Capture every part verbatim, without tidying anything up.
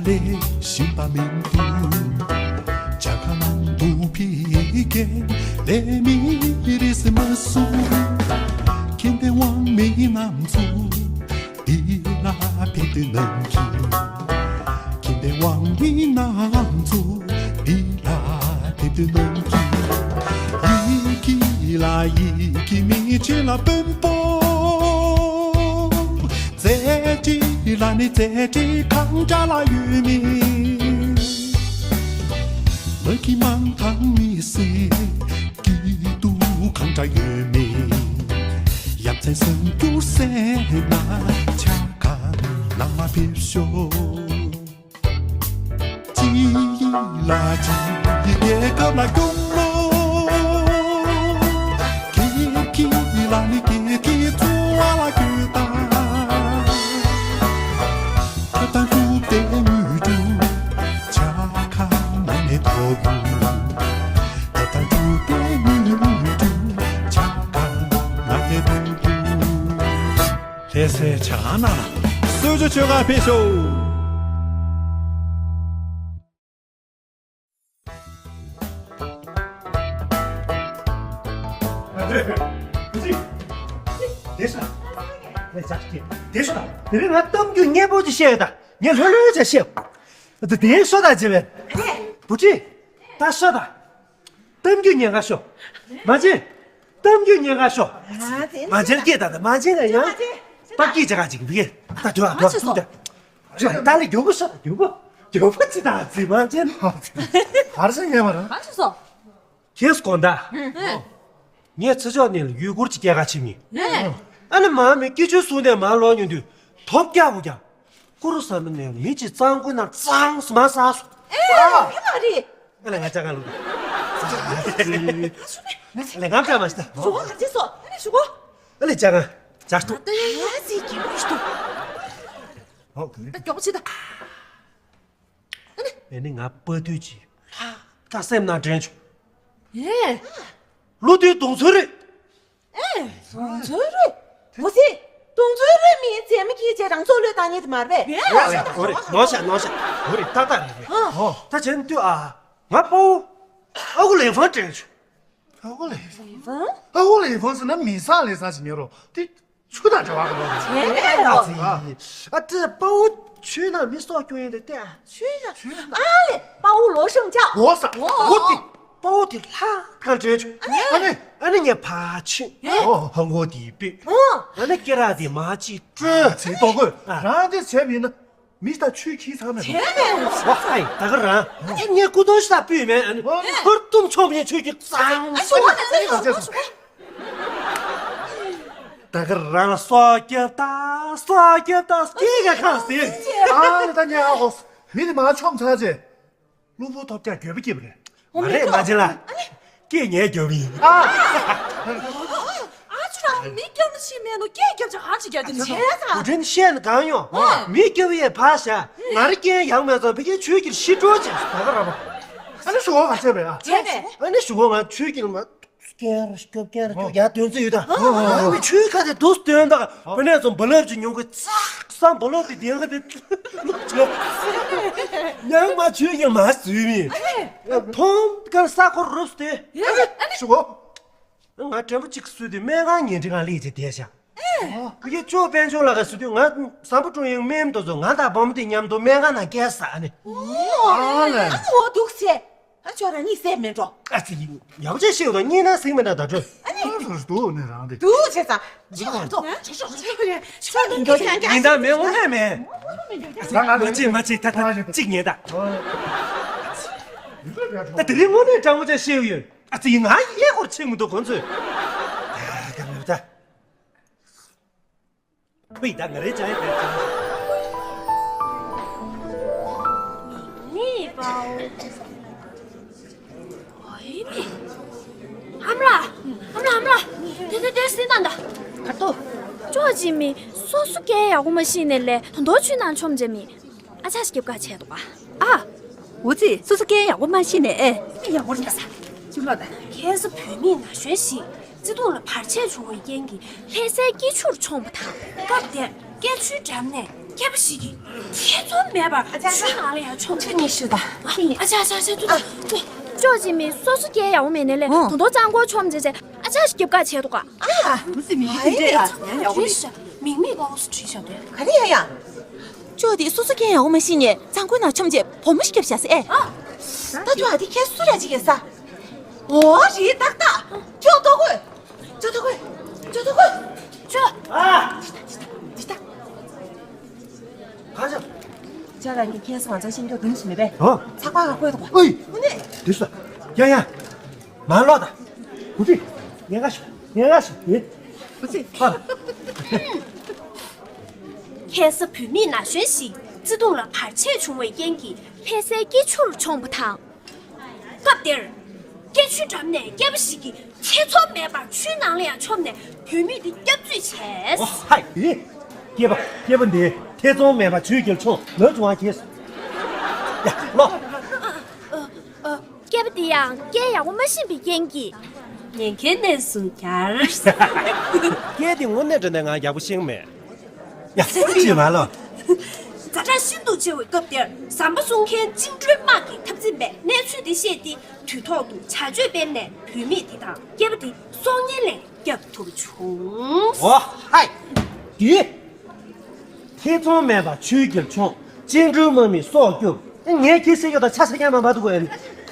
ལས་ཤིང་པ་མིན་འདུག་ཇ་ཁང་ནང་དུ་ཕི་རྒན་ལས་མི་རིས་མ་སུ། ཁྱིམ་པའི་དབང་མི་རྣམས་ཚོ་འདི་ལ་ཕེབས་དུས་ནང་གི་ཁྱིམ་པའི་དབང་མི་རྣམས་ཚོ་འདི་ལ་ཕེབས་དུས་ནང་གི་ཡི་གེ་ལ་ཡི་གེ་མི་ཆེ་ལ་དཔོན་པོ། རྩེ་གཅིག་ལ་ནི་རྩེ་གཅིག་གང་འདྲ་ལ་ཡོད་མིན། མ་གི་མང་ཐང་མི་སེ་སྐྱིད་སྡུག་གང་འདྲ་ཡོད་མིན། ཡ་མཚན་སེམས་སྐྱུར་སེ་ན་ཆ་གང་ན་མ་ཕེབས་ཤོག་ཅི་ཡིན་ལ་ཅི་ཡི་རྒྱལ་ཁབ་ལ་སྐྱོང་ལོ། ཁྱེད་ཁྱེད་ལ་ནི་ཁྱེད་ཁྱེད་ཚོ་བ་ལ་ཁྱོད་དང་། ཁྱོད་དང་ཁྱོད་དེ་དངུལ་གྲུ་ཆ་ཁ་ན་ནས་ཐོབ་ཡོད། ཁྱོད་དང་ཁྱོད་དེ་དངུལ་གྲུ་ཆ་ཁ་ན་ནས་ཐོབ་ཡོད། ལྷ་སའི་ཇ་ཁང་ནང་ལ་གསོལ་ཇ་མཆོད་གར་ཕེབས་ཤོག་བདེ་ཤག་བདེ་ཤག་དེ་རིང་ང་གཏམ་རྒྱུད་སྙན་པོ་ཅིག་བཤད་ཡོད་ད། ངས་ལྷོད་ལྷོད་ཅིག་བཤད། དེ་དེ་ཤོ་ད་ཅེ་བས། བུ་ཁྲིད། ད་ཤོ་ད། གཏམ་རྒྱུད་ཉན་ག་ཤོག་མ་བྱན། གཏམ་རྒྱུད་ཉན་ག་ཤོག་མ་བྱན་སྐད་ད་ད་མ་བྱན་ལ་ཡང་། པ་སྐྱིད་ཅག་ག་ཅིག་བི་གེ་ད་དུ་ཨ་དུ་ཨ་ཐུག་ད། ད་ལས་མགྱོགས་པོ་ཤོག་མགྱོགས་པོ། མགྱོགས་པོ་ཅི་ད་ཙི་མ་བྱན། གར་ས་ཉན་མ་ར། ག་ཤོག་སོ། ཁྱེད་སྐོང་ད། ངས་ཚེ་ཕྱོགས་ནས་ཡུལ་སྐོར་གྱི་སྐྱེལ་ཁ་ཕྱིན་ཡིན། ཨ་ནི་མ་མི་སྐྱིད་ཆུ་བཟུང་ནས་མ་ལོག་ཉོན་དུས་ཐོབ་རྒྱག་དགོས་ཀྱང་། ཀུ་རུ་ས་ནུ་ནས་མི་གཅིག་གཙང་ཁུལ་ནང་གཙང་མ་ཟ་སོང་། ཨེ་ཨ་ཕི་མ་རེད། ཨ་ལས་ང་ཅག་ག་ལུག་ཨ་ལས་ང་ཅག་མ་ཤི་ད། ཞུ་གོ་ག་ཅི་སོ་ཨ་ནི་ཞུ་གོ་ཨ་ལས་ཅག་ག་ཅག་ཏུ། ད་ཡ་ཡ་ཟིག་གི་མི་ཤི་ཏུ། ཨོ་ད་མགྱོགས་པོ་བྱེད་ད། ཨེ་ནི་ང་དཔའ་ཐུལ་གྱིས་ལྷག་དཀའ་སེམས་ནང་དྲན་བྱུང་། ཨེ། ལོ་དུས་གདོང་ཚོད་རེད། ཨེ། གདོང་ཚོད་རེད། འོ་ཟེ། གདོང་ཚོད་རེད་མིན་རྩེད་མོ་སྐྱིད་བྱས་རང་ཚོགས་བློས་བཏང་ཉེ་དུ་མར་བས། ཨོ་རེད་ནོར་བཞག་ནོར་བཞག་འོ་རེད་ཏག་ཏག་རེད་རེད། ད་བྱས་ན་དུས་ཨ། ང་ཕོ། ཨ་ཁུ་ལེ་ཧྥང་དྲན་བྱུང་། ཨ་ཁུ་ལེ་ཧྥང་། ཨ་ཁུ་ལེ་ཧྥང་ཟེར་ན་མི་སང་ལེ་སང་ཞིག་ཉེ་རོ་དེ། ཆུ་དང་འབྲེལ་བ་གང་ཡོད། བྱས་ནས་ཨ་ཙི། ཨ་ཙི་དཔའ་བོ་ཆུའི་ནང་མི་སྲོག་སྐྱོན་ཡིན་དེ་ལྟས། ཆུའི་ནང་། ཆུའི་ནང་། ཨ་ལེ་དཔའ་བོ་ལོ་ཤང་ཅག་འོ་ས། འོ་དེ། དཔའ་བོ་དེ་ལྷ་གང་དྲན་བྱུང་། ཨ་ནི། ཨ་ནི་ངས་ཕར་ཕྱིན། ཧ་གོ་དེ་པི། ཨ་ནི་སྐེ་རགས་དེ་མ་གཅིག་སྤྲོད། ཚེ་ཏོག་གོས་རང་དེ་བྱས་པ་ཡིན་ན། མི་ད་ཆུའི་ཁྱི་ཚང་མེད་པ། བ་ཧའི་ད་ག་རང་ཨེ་ངས་སྐུ་མདུན་ཞིག་ད་པུས་མེད་ཨ་ནི་ཧུར་ཐུམ་ཆོམ་ཉེ་ཆུའི་ཁྱི་གཙང་ཨ་ཤི་བ་ད་ཟེར་ཡོང་ཟེར་སོང་། ད་ག་རང་ལ་སྲོག་སྐྱབས་ད་སྲོག་སྐྱབས་ད་སྐྱིད་ག་ཁང་ཟེར། ཨ་ནི་ད་ཉལ་ཨ་ཧོ། མི་དེ་མ་ཆོམ་ཚར་རྗེས། གློ་བུར་ཐོབ་རྒྱག་འགྱོད་པ་སྐྱེས་པ་རེད། མ་རེད་མ་བྱེད་ལ། སྐད་ངས་རྒྱབ་ཡིན། ཨ་ཅོ་རང་མི་སྐྱབས་ན་ཤི་མེད་ནོ་སྐད་རྒྱབ་ཅག་གང་ཅི་རྒྱབ་དེ་ནི་བྱས་ཙང་། འུ་དྲན་བཤད་ན་གང་ཡོང་། མི་སྐྱབས་ཡས་ཕར་བཞག་ང་རེ་སྐྱེན་ཡག་མེད་ཙང་བི་ཀའི་ཆོས་ཀྱིར་ཤི་འགྲོ་ཅེས་ད་ག་ར་བ། ཨ་ནི་ཞུ་བ་ག་ཚད་པས་ཨ། བྱས་པས། ཨ་ནི་ཞུ་བ་ང་ཆོས་ཀྱིར་མ། སྐྱེན་ར་སྐྱོབ་སྐྱེན་ར་སྐྱོབ་ཡ་དོན་ཚོད་ཡོད་ད། ང་མི་ཆོས་ཁ་དེ་དུས་དོན་དག་བུ་ནས་ཙམ་བུ་ལབ་ཅིག་ཉུང་གི་ཚགས་སམ་བུ་ལབ་དེ་དེ་ཁ་དེ། ཉང་མ་ཆོས་ཀྱིར་མ་བཟོས་མི། ཐོང་གར་ས་འཁོར་རུབ་སྟེ། ཨ་ནི་ཞུ་གོ་ང་དྲན་པོ་གཅིག་གསོས་དུས་སྨན་ཁང་ཉལ་ཁྲི་ཁང་སླེབས་བྱས་བསྡད་ཤག་ཨེ། ཁྱོད་དཔལ་འབྱོར་ལགས་ཀྱིས་ཟེར་དུས་ང་བཟང་པོ་ཀྲུང་དབྱང་སྨན་མདོ་ཚོ་ང་དང་བུ་མོ་དེ་མཉམ་དུ་སྨན་ཁང་ནང་བསྐྱལ་ས་ནི། ཨོ། ཨ་ལས། ཨ་ནི་འོ་འདུག་སེ། ཨ་ཅོ་རང་གཉིད་སད་མེད་འགྲོ། ཨ་ཙི། ཡག་པོ་བྱས་ཤེས་དང་གཉིད་ན་ཟིང་མེད་ན་ད་འགྲོ། ཨ་ནི། ཨ་ཙི་འདུག་ནི་རང་དེ། འདུག་བྱས་ཙང་། ཅི་ག་འགྲོ། ཉིན་ལྟར་མེད་འོང་ནས་མེད། ང་ང་མ་ཅིག་མ་ཅིག་ད་ད་གཅིག་ཉལ་ད། ད་དེ་རིང་དངོས་གནས་དྲང་པོ་བྱས་ཤེས་ཡོད། ཨ་ཙི་ང་ཡེ་སྐོར་ཆེ་མི་འདུག་ཁོང་ཚོས། ད་ག་མེད་ད། ཕུའི་ད་ང་རེ་ཅང་ཡེ་ད་ཅང་། ནི་པའོ། ཨོ་ཡེ་ནི། ཨ་མ་ལགས། ཨ་མ་ལགས་ཨ་མ་ལགས། དེ་དེ་དེ་སྲིད་ད་ད། ག་ཏོ། ཅོ་ཅི་མི། སོ་སོ་སྐད་ཡག་པོ་མ་ཤེས་ནས་ལས་ད་དོ་ཆུ་ནང་ཆོམ་བྱེད་མི། ཨ་ཅག་སྐྱབས་ཀ་བྱས་འདུག་ག་ཨ། འུ་ཙི་སོ་སོ་སྐད་ཡག་པོ་མ་ཤེས་ནས་ཨེ། ཡག་པོ་རེད་ས། ཅི་ལོ་ད། ཁ་སང་བོད་མིས་ན་གཞོན་ཞིག་བརྩེ་དུང་ལ་བར་ཆད་བྱུང་བའི་རྐྱེན་གྱིས་ལྷ་སའི་སྐྱིད་ཆུར་མཆོངས་པ་དང་། སྐབས་དེར་སྐྱིད་ཆུའི་འགྲམ་ནས་ སྐྱེས་པ་ཞིག་གིས་ཐེ་ཚོམ་མེད་པར་ཆུའི་ནང་ལ་ཡང་མཆོངས་ཏེ། ཁྱོད་གཉིས་ཤོད་ད། ཨ་ཅག་ཨ་ཅག་ཨ་ཅག་ཏུ་ཏུ། ཅོག་ཅིག་མི་སོ་སོ་སྐྱེལ་ཡག་པོ་མེད་ནས་ལས། ཨོ། དོ་དོ་གཙང་པོ་མཆོངས་བྱས་བྱས་ཨ་ཅག་ཞིག་རྒྱབ་ཁ་བྱས་འདུག་ག། ཨ། མི་མི་དེ་ཡ་ཡ་ཡ་ཡ། མིག་མིག་ག་འོ་སུ་བྲིས་བཞག་དེ། ག་རེ་ཡ་ཡ། ཅོག་དེ་སོ་སོ་སྐྱེལ་ཡག་པོ་མ་ཤེས་ནས་གཙང་པོའི་ནང་མཆོངས་བྱས་བོ་མོ་ཞིག་རྒྱབ་བཞག་ཟེར་ཨེ། ཨ། ད་དུང་ཨ་དེ་ཁྱེད་སུ་ར་ཅིག་ཡིན་ས། འོ་རེད་ཏག་ཏག་ཅོག་ཏོ་གོས། ཅོག་ཏོ་གོས། ཅོག་ཏོ་གོས། ཅོག་ཨ། འདི་ལྟ། གང་བྱུང་། ཅག་རང་གི་ཁྱེད་སོང་ང་ཅག་ཤིང་ཀྱོག་དུམ་ཞིག་མེད་པས། ཨོ། ཚགས་པར་ག་བཀོད་འདུག་པ། ཨོའི། དངོས་གནས། དུས་སུ། ཡ་ཡ། མ་ལོག་ད། བུ་ཁྲིད། ཉེན་ཁ་ཞིག་ཉེན་ཁ་ཞིག་ཡིན། བུ་ཁྲིད། ཨ། ལྷ་ས་བུད་མེད་ན་གཞོན་ཞིག་བརྩེ་དུང་ལ་བར་ཆད་བྱུང་བའི་རྐྱེན་གྱིས་ལྷ་སའི་སྐྱིད་ཆུར་མཆོངས་པ་དང་། སྐབས་དེར། སྐྱིད་ཆུའི་འགྲམ་ནས་སྐྱེས་པ་ཞིག་གིས་ཐེ་ཚོམ་མེད་པར་ཆུའི་ནང་ལ་ཡང་མཆོངས་ནས་བུད་མེད་དེ་བསྐྱབ་རྩིས་བྱས། ཨོ་ཧའི། སྐྱེས་པ་སྐྱེས་པ་འདིས་ཐེ་ཚོམ་མེད་པར་ཆུའི་དཀྱིལ་མཆོངས་ལོས་བྱུང་བ་གྱིས། ཡ་ལོ། སྐྱེས་པ་འདི་ཡང་སྐད་ཡག་པོ་མ་ཤེས་པའི་རྐྱེན་གྱིས། ཉེན་ཁའི་གནས་སུ་གྱར། སྐད་འདི་དངོས་གནས་དྲང་གནས་ང་ཡག་པོ་ཤེས་ཀྱི་མེད། ཡ། ཅི་མ་ལོ། ཛ་དྲག་ཤིན་ཏུ་ཆེ་བའི་སྐབས་དེར་ཟམ་པ་སྲུང་མཁན་བཅིངས་འགྲོལ་དམག་གི་འཐབ་འཛིང་པས་གནས་ཚུལ་དེ་ཤེས་ཏེ་དུས་ཐོག་ཏུ་བྱ་སྤྱོད་སྤེལ་ནས་བུད་མེད་དེ་དང་སྐྱེས་པ་དེ་སྲོག་ཉེན་ལས་བསྐྱབ་ཐུབ་བྱུང་། ཨོ་ཧའི། དེ། ཐེ་ཚོམ་མེད་པར་ཆུའི་དཀྱིལ་མཆོངས། བཅིངས་འགྲོལ་དམག་མིས་སྲོག་སྐྱོབ། ངས་ཁྱེད་སེ་ཡོད་དང་ཆ་ས་ཀྱང་མ་འབད་འདུག་གས།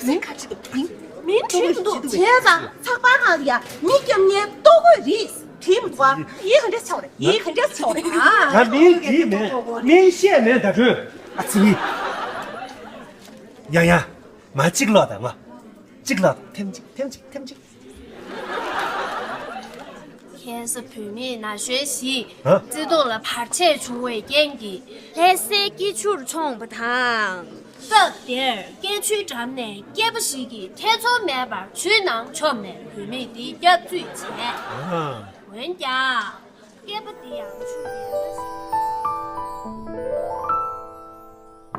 མིང་ག་ཅི་འདུག་མིང་། མིང་བྲིས་འདུག་བྱས་ཙང་ཚགས་པར་ནང་ལ་ཡ་མི་སྐྱོབ་མཁན་ལྟོ་གོས་རེད་བྲིས་མི་འདུག་ཨ། ཡིད་ག་འདྲ་ཆགས་རེད། ཡིད་ག་འདྲ་ཆགས་རེད་ཨ། ང་མིང་བྲིས་མེད། མིང་བཤད་མེད་ད་གྲོས། ཨ་ཙི། ཡ་ཡ། མ་གཅིག་ལོག་དང་ང་། གཅིག་ལོག་དང་ཐེམ་གཅིག་ཐེམ་གཅིག་ཐེམ་གཅིག་ལྷ་ས་བུད་མེད་ན་གཞོན་ཞིག་ཧ། བརྩེ་དུང་ལ་བར་ཆད་བྱུང་བའི་རྐྱེན་གྱིས་ལྷ་སའི་སྐྱིད་ཆུར་མཆོངས་པ་དང་། སྐབས་དེར་སྐྱིད་ཆུའི་འགྲམ་ནས་སྐྱེས་པ་ཞིག་གིས་ཐེ་ཚོམ་མེད་པར་ཆུའི་ནང་མཆོངས་ནས་བུད་མེད་དེ་བསྐྱབ་རྩིས་བྱས། ཨ། འོན་ཀྱང་། སྐྱེས་པ་དེ་ཡང་ཆུ་ཡལ་མ་ཞིག་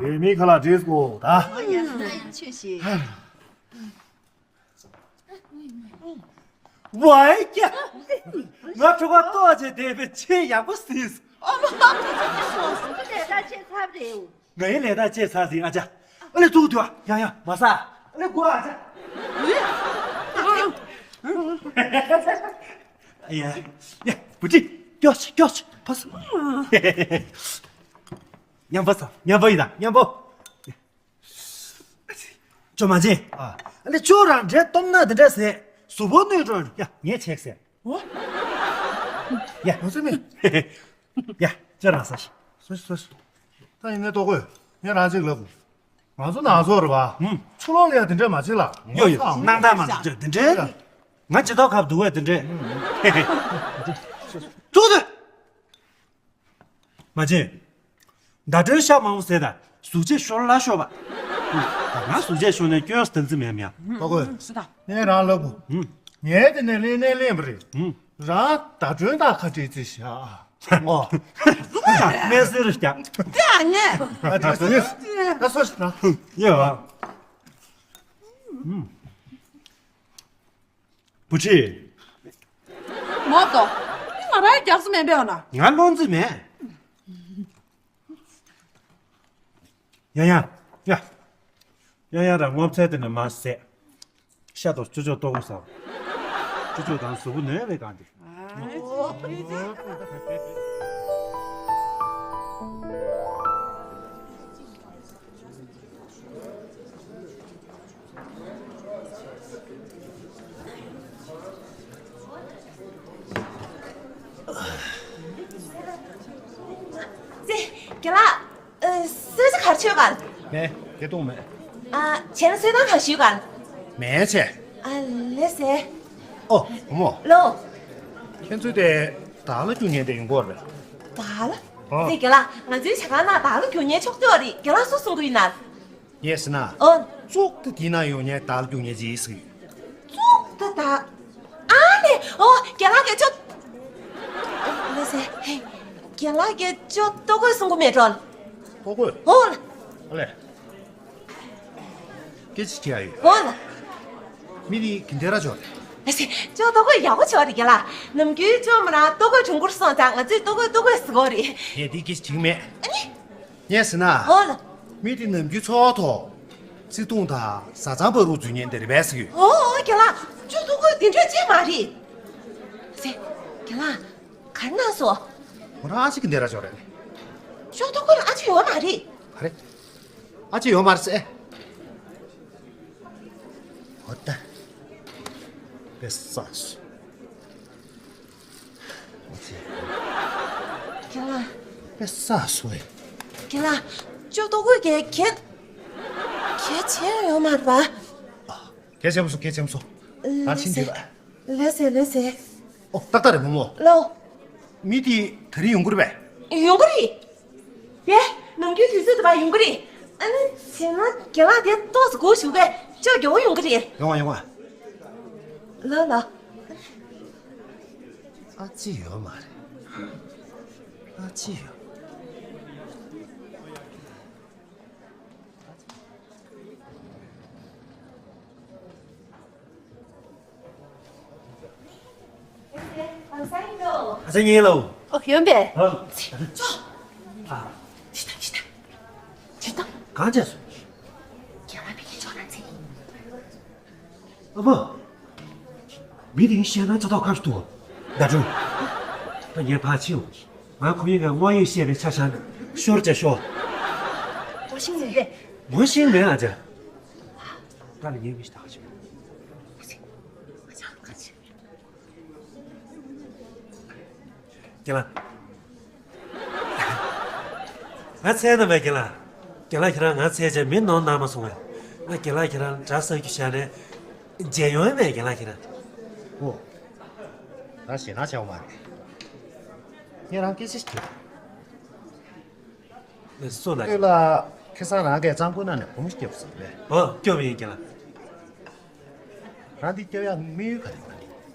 བུད་མེད་ཁ་ལག་བྲིས་སོ་ད། ཨ་ཡ་ཡ་ཆུ་ཞིག་བའི་ཀྱ། ང་ཕྲུ་གུ་ལྟོགས་བྱས་བསྡད་པའི་ཆེས་ཡག་པོ་ཟིན། ཨ་མ་ཨ་མ་ཆུ་ཞིག་སོང་། ལས་ད་ཆེ་ཚར་རེད། ང་ཡི་ལས་ད་ཆེ་ཚར་ཟིན་ཨ་ཅག་ཨ་ལས་ཐུག་ཐུག་ཡང་ཡང་མ་ཟ། ཨ་ལས་དགོས་ཨ་ཅག་ཨ་ཡ། ཡ། བུ་ཁྲིད། སྐྱོ་ཆེ་སྐྱོ་ཆེ་ཕ་སུ། མཉམ་པོ་ཟ། མཉམ་པོ་ཡིན་ད་མཉམ་པོ། ཅོ་མ་བྱེད། ཨ་ལས་ཅོ་རང་འདྲེ་སྟོབས་ན་འདི་འདྲ་ཟེར། གཟུགས་པོ་གནོད་འགྲོ། ཡ་ངས་ཆེག་ཟེར། ཨོ། ཡ། ང་ཚོ་མེད། ཡ། ཅོ་རང་ཟ་ཤི། ཟ་ཤི་ཟ་ཤི། ད་ཡིན་ནའི་ལྟོ་གོས། ངས་རང་ཅིག་ལབ། ང་ཚོ་ནང་ཚོགས་རེད་པ། ཧུམ། ཕྱི་ལོགས་ལ་ཡ་དེ་འདྲས་མ་བྱེད་ལ། ཡོ་ཡོ། སྣང་དག་མ་ལ་འདྲ་དེ་འདྲས། ང་ཇི་ལྟར་ཁབ་འདུག་བས་དེ་འདྲས། ཐུག་དུས། མ་བྱེད། ཟླ་སྒྲོན་ཤ་མང་པོ་ཟས་དང་གཟུགས་བྱད་ཤོར་ལ་ཤོར་བ། ད་ང་གཟུགས་བྱད་ཤོར་ནས་སྐྱོན་སྟངས་རྩི་མེད་མྱང་། ལྟོ་གོས། ངས་རང་ལབ་གོ། ངས་དེ་ནས་ལེན་ནས་ལེན་པ་རེད། རང་ཟླ་སྒྲོན་དང་ཁ་བྲལ་རྩིས་བཞག་ཨོ། མེ་སེར་རྒྱག་དེ་ཨ་ཉེ། ཨ་ད་སོ་ཞིག་ན། ཡོད། བུ་ཁྲིད། མོ་ཏོ། ང་རང་རྒྱག་ས་མེད་པས་ཨ་ན། ང་བློ་འཛིན་མེད། ཡ་ཡ། ཡ། ཡ་ཡ་ར་སྔོ་ཚལ་དེ་ནས་མ་ཟད། ཤ་དང་ཅོ་ཅོ་ལྟོ་གོས་ཟ། ཅོ་ཅོ་དང་གཟུགས་པོ་ནོན་པའི་གང་དེ། ཙེ། རྒན་ལགས། ཨ། གསོལ་ཇ་ག་རེ་མཆོད་ག་ལ། མེད། དེ་བཏུང་མེད། ཨ། བྱས་ན་གསོལ་ཐང་ག་ཞུས་ག་ལ། མེད་བྱས། ཨ་ལེ་ཟེ། ཨོ། བུ་མོ། ལོ། ཁྱེད་ཚོའི་དེ་བདག་ལ་རྒྱུག་མཁན་དེ་ཡོང་གི་ཡོད་རེད་པས། བདག་ལ། ཨོ། ཙེ་རྒན་ལགས། ང་ཚོའི་ཇ་ཁང་ནང་བདག་ལ་རྒྱུག་མཁན་ཆོག་ཏུ་རེད། རྒན་ལགས་སུ་གསུང་གི་ཡིན་ན། ངས་ཟེར་ན། ཨོ། ཙོག་ཏུ་དེའི་ནང་ཡོང་མཁན་བདག་ལ་རྒྱུག་མཁན་ཅིག་ཟེར་གི་ཡོད། ཙོག་ཏུ་བདག་ཨ་ནི། ཨོ། རྒན་ལགས་ཀྱིས་ཅོ། ལེ་ཟེ། རྒན་ལགས་ཀྱིས་ཅོ་ལྟོ་གོས་གསུང་གི་མེད་འགྲོ། ལྟོ་གོས། ཨོ། ཨ་ལེ། སྐད་ཆ་དྲི་ཡ་ཡོད། ཨོ་ལ། མི་དེ་ག་འདྲ་ཅོ་རེད། ལགས་སེ། ཅོ་ལྟོ་གོས་ཡག་པོ་བྱས་པ་རེད་རྒན་ལགས། ནམ་རྒྱུན་ཅོ་མོ་རང་ལྟོ་གོས་དྲན་སྐུལ་སོང་ཙང་ང་ཚོས་ལྟོ་གོས་ལྟོ་གོས་ཟེར་གོ་རེད། ངས་འདི་སྐད་ཆ་དྲིས་མེད། ཨ་ནི། ངས་ཟེར་ན། ཨོ་ལ། མི་དེ་ནམ་རྒྱུན་འཚོ་བ་ཐོག་བརྩེ་དུང་དང་བཟའ་ཚང་བར་དུ་འཛུལ་ཉན་དེ་རེད་པས་ཟེར་གྱི་ཡོད། ཨོ་ཨོ་རྒན་ལགས། ཅོ་ལྟོ་གོས་དེ་འདྲ་ཅིག་མ་རེད། ལགས་སེ། རྒན་ལགས། ག་རེ་གནང་སོང་། མོ་རང་ཨ་ཅེ་གི་འདི་ར་ཅོ་རེད། ཅོ་ལྟོ་གོས་ལ་ཨ་ཅེ་ཡོད་མ་རེད། ག་རེ། ཨ་ཅེ་ཡོད་མ་རེད་ཟེར། འོ་ད། དཔེ་བསགས་སོང་། ཨ་ཅེ། རྒན་ལགས། དཔེ་བསགས་སོང་ཨེ། རྒན་ལགས། ཅོ་ལྟོ་གོས་གལ་གལ་གལ་ཆེ་ཡོད་མ་རེད་པ། གལ་ཆེན་པོ་སོང་། གལ་ཆེན་པོ་སོང་། ད་ཕྱིན་འདི་ལ། ལགས་སེ་ལགས་སེ། ཨོ་ཏག་ཏག་རེད་བུ་མོ། ལོ། མི་དེ་དེ་རིང་ཡོང་གི་རེད་པས། ཡོང་གི་རེད། དེ་ནམ་རྒྱུན་དུས་ཚོད་དུ་བ་ཡོང་གི་རེད། ཨ་ནི་བྱས་ན་རྒན་ལགས་དེ་ཏོག་ཙམ་སྒུག་བཞུགས་པས་ཅོ་མགྱོགས་པོ་ཡོང་གི་རེད། ཡོང་བ་ཡོང་བ། ལོ་ལོ། ཨ་ཅེ་ཡོད་མ་རེད། ཨ་ཅེ་ཡོད། ཨ་ཅག་ཉིན་ལོ། ཨོ་ཡོན་པས། ཨ། ཅོ། ཨ། ཅི་ད་ཅི་ད། ཅི་ད། གང་བྱས་སོང་། རྒན་ལགས་ཕ་གིར་ཅོ་ན་ཚེ། ཨ་མ། མི་དེ་བཤད་ན་ཅ་ཐོག་ཁ་ཞིག་འདུག་ད་དྲུག་ད་ངས་ཕར་ཕྱིན། ང་ཁོ་གཉིས་ཀ་དངོས་ཡོད་བཤད་པའི་ཆ་བཞག་ན་ཤོར་བྱ་ཤོར། ངོ་ཤེས་མེད་པས། ངོ་ཤེས་མེད་ཨ་ཅག་ད་ལ་ངས་མི་ཞིག་ད་ག་ཞིག་རྒན་ལགས། ང་འཚོལ་ན་མེད་རྒན་ལགས། རྒན་ལགས་ཁྱེད་རང་ང་འཚོལ་བྱས་མི་ནོར་གནང་མ་སོང་ངས། ང་རྒན་ལགས་ཁྱེད་རང་འདྲ་བསམ་རྒྱུ་བཞག་ནས་མཇལ་ཡོང་ཡ་མེད་རྒན་ལགས་ཁྱེད་རང་། ཨོ། ང་ཞེད་སྣང་བྱས་པ་མ་རེད། ངས་རང་སྐད་ཆ་ཞིག་དྲིས། ལགས་སོ་ལགས། ལྟོས་ལ། ཁ་སང་རང་གིས་གཙང་པོའི་ནང་ནས་བུ་མོ་ཞིག་སྐྱོབ་ཟེར་བས། ཨོ་སྐྱོབ་ཡིན་རྒན་ལགས། རང་འདི་སྐྱོབ་ཡག་དམིགས་ཡུལ་ག་རེ་ཡོད་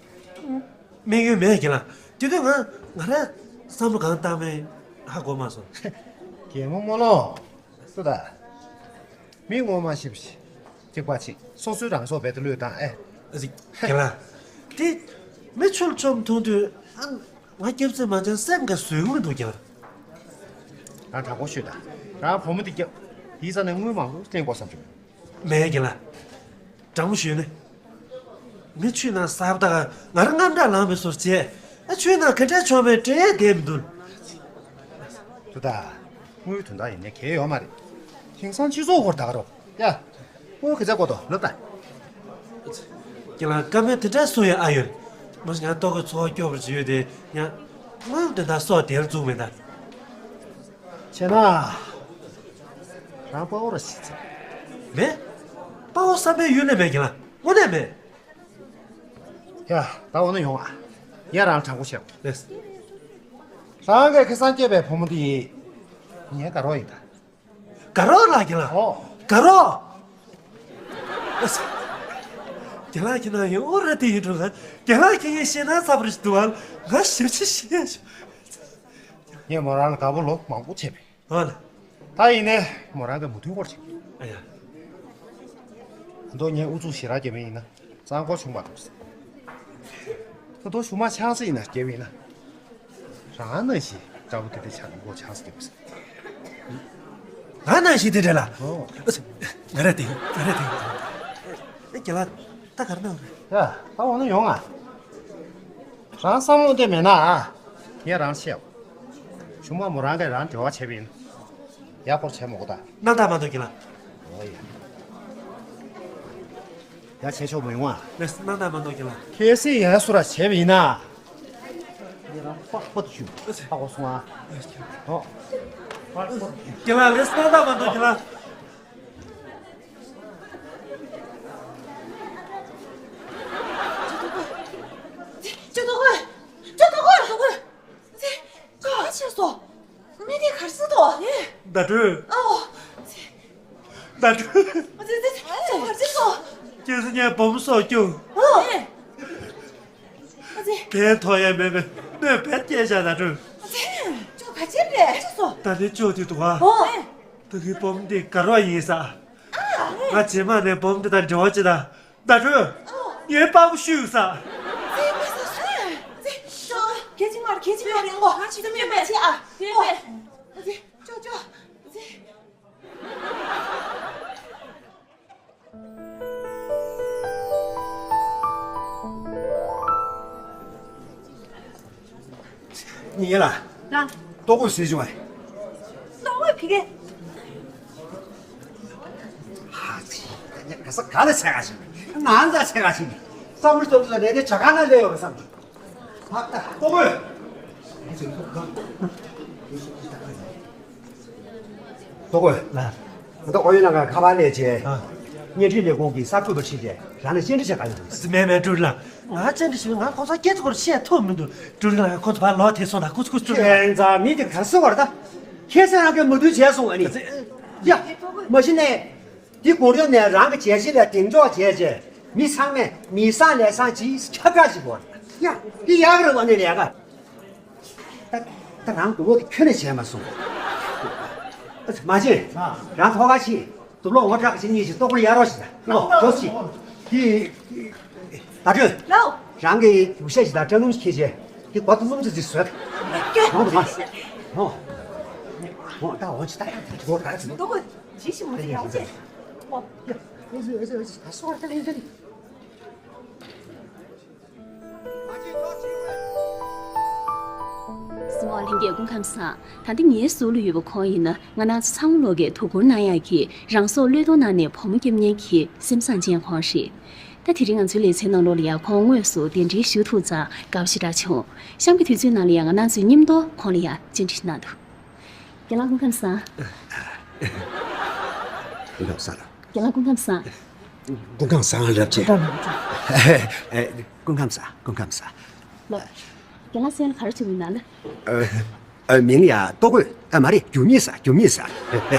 ན། དམིགས་ཡུལ་མེད་རྒན་ལགས། དེ་དུས་ང་ང་རང་བསམ་བློ་གང་བཏང་མིན་ཧ་གོ་མ་སོང་། རྒན་མོ་རྨོ་ལོ། ལྟོས་ད། མི་ངོ་མ་ཤེས་པ་ཞིག་གཅིག་པ་ཅིག་སོ་སོའི་རང་སྲོག་རྦད་དེ་བློས་བཏང་ཨེ། རྒན་ལགས། དེ་མི་ཆུང་ཆུང་མཐོང་དུས་ཨ། ང་སྐྱབས་རྩིས་མ་བྱུང་སེམས་ཁ་བཟོད་ཀྱི་མི་འདུག་རྒན་ལགས། རང་དྲང་པོ་ཤོད་དང་། རང་བུ་མོ་འདི་སྐྱབས། དེའི་རྩ་ནས་དངུལ་མང་པོ་བསླེང་དགོས་བསམ་བྱུང་། མེད་རྒན་ལགས། དྲང་པོ་ཞུས་ནས། ངས་ཆུའི་ནང་གསར་པ་དག་ང་རང་དངངས་སྐྲག་ལངས་པའི་བཟོ་བྱས། ཨ་ཆུའི་ནང་ག་འདྲ་མཆོང་བའི་འདྲེ་བསྡད་མི་འདུག་ཏུ་ད། དངུལ་དོན་དག་ཡིན་ནའི་གལ་ཡོད་མ་རེད། དེང་སང་སྤྱི་ཚོགས་སྐོར་ད་ག་རོ། ཡ། དངུལ་ག་ཚད་དགོས་དོ་ལབ་ད། རྒན་ལགས་བཀའ་མོལ་དེ་འདྲ་གསུང་ཡ་ཨ་ཡོད། མ་གཞི་ང་ལྟོ་གོས་འཚོ་བ་སྐྱོབ་པར་བྱེད་ཡོད་དེ་ཡང་། དངུལ་དོན་དག་སོགས་དེར་འཛུགས་མེད་ད། བྱས་ན། རང་དཔའ་བོ་ར་ཞིག་ཚེ། མེད། དཔའ་བོ་བསམ་པའི་ཡུལ་ལས་མེད་རྒན་ལགས་དངོས་གནས་མེད། ཡ། ད་འོ་ན་ཡོང་ཨ། ཡ་རང་དྲང་པོ་བཤད། ལགས། རང་གིས་ཁ་སང་སྐྱེས་པའི་བུ་མོ་འདི། ངའི་དགའ་རོགས་ཡིན་ད། དགའ་རོགས་ལགས་རྒན་ལགས། ཨོ། དགའ་རོགས། རྒན་ལགས་ཁྱེད་རང་ཡང་ཨོ་ར་དེ་ཡིན་འགྲོ་ལ། རྒན་ལགས་ཁྱེད་ཀྱིས་ཤེས་ན་ཚ་པོ་རེད་འདུག་ཨ། ང་ཞེ་པོ་ཅིག་ཤེས་ཡ་ཞུ། ངས་མོ་རང་ལ་དགའ་པོ་ལོ་མང་པོ་བྱས་པས། ཨོ་ལ། ད་ཡིན་ནའི་མོ་རང་གི་མོས་མཐུན་སྐོར་ཅིག་ཨ་ཡ། ད་དུང་ངས་ཨུ་ཚུགས་ཞེ་དྲག་བརྒྱབ་པ་ཡིན་ན་རྩ་འགོ་ཆུང་མ་འགྲོ་ཟེར། ད་དུང་གཞུག་མ་ཆང་ས་ཡིན་ན་བརྒྱབ་པ་ཡིན་ན། རང་ནང་བཞིན་འདྲ་པོ་དེ་འདྲ་ཆགས་ན་མགོ་ཆགས་སུ་བརྒྱབ་ཟེར། ང་ནང་བཞིན་དེ་འདྲ་ལ། ཨོ། ང་ར་དེ་ང་ར་དེ། ཨེ་རྒན་ལགས་ད་ག་རེ་གནང་རེད། ཡ། ད་འོ་ན་ཡོང་ཨ། རང་བསམ་བློ་བཏང་མེད་ན་ཨ། ངས་རང་བཤད། གཞུག་མ་མོ་རང་གིས་རང་འབྲེལ་བ་བྱས་པ་ཡིན་ན། ཡག་པོ་བྱས་མི་དགོས་ད། སྣང་དག་མ་གཏོང་རྒན་ལགས། ཨོ་ཡ། ཡ་བྱས་ཆོག་མི་ཡོང་ཨ། ལགས་སོ་སྣང་དག་མ་གཏོང་རྒན་ལགས། གལ་སྲིད་ཡ་སུ་ར་བྱས་པ་ཡིན་ན། ངས་རང་པགས་པ་དུ་ཞུ། ཧ་གོ་སོང་ཨ། ཨོ། རྒན་ལགས་ལགས་སོ་སྣང་དག་མ་གཏོང་རྒན་ལགས། ཅོ་ཏོ་ཀོན། ཅོ་ཏོ་ཀོན། ཅོ་ཏོ་ཀོན། ཅོ་ཏོ་ཀོན། ཅི། ག་བྱས་སོང་། མི་དེ་ག་རེ་ཟེར་དོ། ཨེ། ཟླ་སྒྲོན། ཨོ། ཅི། ཟླ་སྒྲོན། ཅི་ཅི་ཅི་ཅི་ག་རེ་བྱས་སོང་། ཁྱེད་ཚོ་ངས་བུ་མོ་སྲོག་སྐྱོབ། ཨོ། ཨེ། ཅི། ཕན་ཐོགས་ཡ་མེད་པའི་གནོད་ཕན་སྐྱེལ་བཞག་ཟླ་སྒྲོན། ཅི། ཅོ་ག་བྱས་རེད་བྱས་སོང་། ད་ནི་ཅོ་དེ་འདུག་ཨ། ཨོ། ཨེ། ད་གི་བུ་མོ་དེ་དགའ་རོགས་ཡིན་ས། ཨ། ང་རྗེས་མ་ནས་བུ་མོ་དེ་དང་འབྲེལ་བ་བྱེད་ད། ཟླ་སྒྲོན། ཨོ། ངའི་པགས་པ་བཤུས་ས། ཙི་མི་ས་སུ། ཙི་ཅོ། ཁྱེད་ཅི་མར་ཁྱེད་ཅི་མར་རིང་གོ། ང་ཅི་ཙི་མི་མ་ཅི་ཨ། ཙི་ཅོ་ཅོ། ཙི། ཉི་ལ། ལ། ལྟོ་གོས་ཟེར་བྱུང་བས། ལྟོ་གོས་ཕི་གེ། ཧ་ཙི། ངས་ག་ས་ག་ལ་ཆས་ག་ཞིག་ང་ཚ་ཆས་ག་ཞིག་བསམ་བློ་ཐོབ་ཐུབ་ལས་དེ་ཇ་ཁང་ན་སླེབས་ཡོད་པ་བསམ། ཧ་ད་ལྟོ་གོས། ལྟོ་གོས། ལ། ད་ཨོ་ཡོད་ན་ཁ་པར་ལས་བྱས། ཨ། བརྙན་འཕྲིན་ལས་ཁུངས་ཀྱི་གསར་འགོད་པ་ཁྲིད་དེ་རང་ལ་བཅར་འདྲི་བྱེད་ག་ཡོང་། མེད་མེད་ཀྲུའུ་ལགས། ང་བཅར་འདྲི་ཞུས། ང་ཁོང་ཚོ་སྐད་ཆ་སྐོར་བཤད་ཐུབ་མི་འདུག་ཀྲུའུ་ལགས་ཁོང་ཚོ་ཕར་ལོག་དེ་སོང་ད་ཁོ་ཚོ་ཁོ་ཚོ་ཀྲུའུ་ལགས། ཁྱེད་ཚོ་མི་དེ་ག་སེ་བར་ད། ཁྱེད་ཚོ་རང་གི་མ་དུལ་བྱས་སོང་ཨ་ནི། ཡ། མ་གཞི་ནས། འདི་གོང་རོལ་ནས་རང་གི་བྱས་རྗེས་ལ་གདེང་འཇོག་བྱས་རྗེས་མི་ཚང་མས་མི་བཟང་ལས་བཟང་ཅིག་ཁྱབ་བསྒྲགས་ཞིག་དགོས། ཡ། འདི་ཡག་རེད་བ་ནི་ལས་ཀ། ད་ད་རང་དུ་ལོ་དེ་ཁྱོན་ནས་བྱས་མ་སོང་། མ་བྱེད། རང་ཐོག་ཁ་ཕྱིན། དུ་ལོ་ངོ་དྲག་ཕྱིན་གཉིས་ཀྱི་ལྟོ་གོས་ཡར་རོགས་ཤིག་ད་ལོ་འགྲོ་ཤིག་དེ། ད་ཁྱོད། ལོ། རང་གི་ཡུག་ཤ་ཞིག་དང་སྐྲ་ནུམ་ཞིག་ཁྱེར་བྱས་དེ་སྒོ་དུ་སྣུམ་ཚོད་ཅིག་བཟོས། ཁྱོད། ཧོ་ཧོ་ཧོ། ད་འོ་ཅི་ད་ཡང་དེ་གོ་ད་ཚོད། ལྟོ་གོས་ཇི་ཞིག་མ་ཚད་ཡང་ཅེ། ཧོ། ཡ། ཨེ་ཟོ་ཨེ་ཟོ་ཨེ་ཟོ་ད་སོ་ད་ལེན་ཀྱི། སྲིད་དབང་ལྷན་རྒྱས་སྐུ་ཁམས་བཟང་། ད་ལྟ་ངའི་ཟུར་ལ་ཡོད་པ་ཁོང་ཡིན་ན་ང་རང་ཚོ་ཚང་མ་ལོག་གིས་དོ་ཁུར་གནང་ཡག་གི་རང་སྲོག་བློས་གཏོང་གནང་ནས་བུ་མོ་སྐྱོབ་མཁན་གྱི་སེམས་བཟང་ཅན་ཁོང་རེད། ད་དེ་རིང་ང་ཚོའི་ལེ་ཚན་ནང་ལོགས་ལ་ཡང་ཁོང་དངོས་སུ་གདན་འདྲེན་ཞུ་ཐུབ་ཙང་དགའ་པོ་ཞེ་དྲག་བྱུང་། གཤམ་གྱི་དུས་ཚོད་ནང་ལ་ཡང་ང་རང་ཚོའི་མཉམ་དུ་ཁོང་ལ་ཡང་བཅར་འདྲི་ཞིག་གནང་འདུག་རྒན་ལགས་སྐུ་ཁམས་བཟང་། སྐུ་ཁམས་བཟང་། རྒན་ལགས་སྐུ་ཁམས་བཟང་། སྐུ་ཁམས་བཟང་རབ་ཆེ། རྒན་ལགས་སྐུ་ཁམས་བཟང་། སྐུ་ཁམས་བཟང་། ལགས། རྒན་ལགས་སེམས་ལ་ག་རེ་བྱུང་ཡིན་ན་ལ། ཨ། མིང་ཡ་ལྟོ་གོས། ཨ་མ་རེད། རྒྱུ་མེད་ཟ། རྒྱུ་མེད་ཟ། ལགས་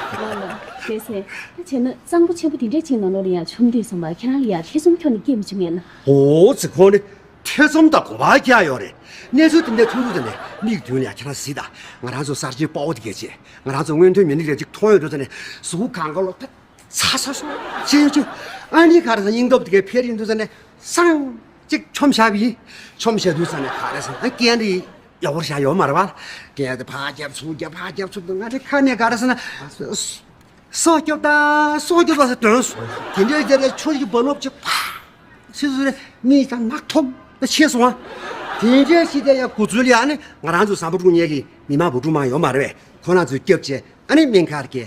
ལགས། བྱས་ཙང་ད་བྱས་ན་གཙང་པོ་ཆེན་པོ་འདི་འདྲ་ཅིག་ནང་ལོགས་ལ་ཡང་བྱུང་དུས་ཙམ་པ་ཁྱེད་རང་ལ་ཡང་ཐེ་ཚོམ་ཁྱོན་ནས་སྐྱེས་མི་བྱུང་ངས་ན། འོ་ཙི་ཁོང་ནི་ཐེ་ཚོམ་དང་གོ་བ་རྒྱག་ཡོད་རེད། གནས་ཚུལ་དེ་འདྲ་ཐུག་དུས་ཙམ་ནས་མིག་མདུན་ལ་ཡང་ཁྱེད་རང་གཟིགས་དང་། ང་རང་ཚོ་གསར་བརྗེའི་དཔའ་བོ་དེ་གས་བྱས། ང་རང་ཚོ་མངོན་མཐོའི་མི་རིགས་རེད་ཅིག་མཐོང་ཡོང་དུས་ཙམ་ནས་གཟུགས་གང་ག་ལོག་ད། ཚ་ཚ་ཚ། ཅེ་ཅེ། ཨ་ནི་ག་རེ་ཟེར་སྙིང་སྟོབས་དེ་གའི་འཕེལ་ཡིན་དུས་ཙ་ནས་སང་ཅིག་ཆོམ་བཞག་པ་ཡིན། ཆོམ་བཞག་དུས་ཙ་ནས་ག་རེ་ཟེར་ན་རྐན་དེ་ཡག་པོ་བཞག་ཡོད་མ་རེད་བ། རྐན་དེ་ཕར་རྒྱབ་ཚུར་རྒྱབ་ཕར་རྒྱབ་ཚུར་རྒྱབ། ང་དེ་ཁ་ནས་ག་རེ་ཟེར་ན་སྲོག་སྐྱོབ་ད་སྲོག་སྐྱོབ་ད་ཟེར་འདོན་སོང་། དེ་འདྲའི་རྗེས་ལ་ཆུ་ཡི་སྦོ་ལོབ་ཅིག་ཕ་སི་སུ་རེ་མིག་དང་ནག་ཐོམ་ད་ཆེ་སོང་ཨ། དེ་འདྲའི་ཞིག་དེ་ཡང་གོ་ཚུལ་ཡང་ནི་ང་རང་ཚོ་བཟང་པོ་དྲུག་ཉལ་གི་མི་མང་བུ་ཕྲུག་མང་ཡོད་མ་རེད་བས། ཁོ་རང་ཚོས་སྐྱོབ་བྱས་ཨ་ནི་སྨན་ཁང་གི་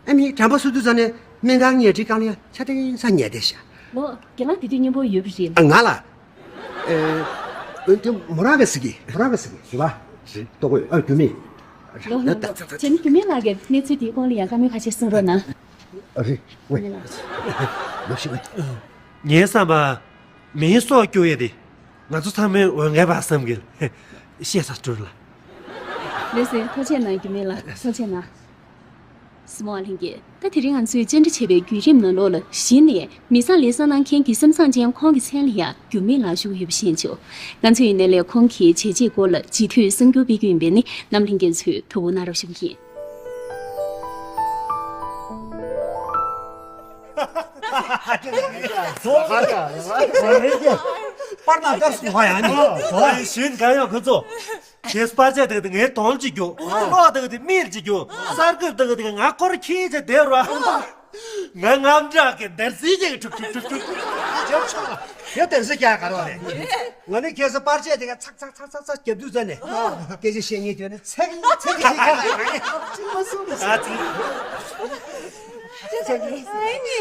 ཨ་མི་དྲན་པ་གསོ་དུས་ཙ་ནས་སྨན་ཁང་ཉལ་ཁྲིའི་སྒང་ལ་ཡང་ཆ་ཏིང་ས་ཉལ་བསྡད་ཤག་ལོ། རྒན་ལགས་དེ་དུས་མཉམ་པོ་ཡོད་པ་རེད། ཨ་ང་ལ། ཨེ། འོན་ཏེ་མོ་རང་གི་ཟིག་གི་མོ་རང་གི་ཟིག་གི་རེད་པ། རེད། ལྟོ་གོས་ཨ་རྒྱུ་མེད། ལོ་ལོ་ལོ། བྱས་ན་རྒྱུ་མེད་ལགས་ཀྱིས་གནས་ཚུལ་དེའི་སྐོར་ལ་ཡང་བཀའ་མོལ་ཁ་ཤས་གསུང་རོགས་གནང་། ཨ་རེད་ཝེ། ལོ་ཤི་ཝེ། ངའི་བསམ་པ། མིའི་སྲོག་སྐྱོབ་ཡས་དེ། ང་ཚོ་ཚང་མའི་འོས་འགན་པ་བསམ་གི། ཤེས་ས་སྤྲུལ་ལ། ལགས་སེ་ཐུགས་རྗེ་གནང་རྒྱུ་མེད་ལ་ཐུགས་རྗེ་གནང་། སྲིད་དབང་ལྷན་རྒྱས། ད་དེ་རིང་ང་ཚོས་བཅར་འདྲི་བྱས་པའི་བརྒྱུད་རིམ་ནང་ལོགས་ལ་གཞི་ནས་མི་བཟང་ལས་བཟང་གནང་མཁན་གྱི་སེམས་བཟང་ཅན་ཁོང་གི་མཚན་ལ་ཡང་རྒྱུ་མེད་ལགས་ཞུ་གི་ཡོད་པ་ཤེས་བྱུང་། ང་ཚོ་ཡིན་ནའི་ལས་ཁོང་གི་བྱས་རྗེས་སྐོར་ལ་ཇི་ཐོས་གསར་འགྱུར་སྤེལ་རྒྱུ་ཡིན་པས་ནི་རྣམ་ལྷན་རྒྱས་ཚོས་ཐུགས་ཁུར་གནང་རོགས་ཞུ་གི་ཡིན། པར་ན་ལྟར་སུ་ཧ་ཡང་ནི། ཞུན་གང་ཡོད་ཁོ་ཚོ། ཁྱེད་པར་ཆས་དེ་གི་ངའི་གདོང་གཅིག་རྒྱུ། གློག་དེ་གི་མིག་གཅིག་རྒྱུ། གསར་འགོད་དེ་གི་ང་སྐོར་ཁྱེད་ཅེས་བསྡད་རོགས། ང་རྔམ་དྲག་གི་འདར་སིལ་ཅིག་ཁྲུག་ཁྲུག་ཁྲུག་ཁྲུག་ཁྱེད་འདར་སིལ་རྒྱག་ག་རོགས་རེད། ང་ནི་ཁྱེད་ཚོ་པར་ཆས་དེ་ག་ཚག་ཚག་ཚག་ཚག་ཚག་རྒྱབ་དུས་ཙ་ནས། སྐད་ཆ་བཤད་ཉེས་དོན་ནི་ཚེག་ཚེག་ཅིག་བཤད་ག་རོགས་རེད། ཅི་མ་གསུངས་རེད། ཨ་ཙི། ཨ་ནི།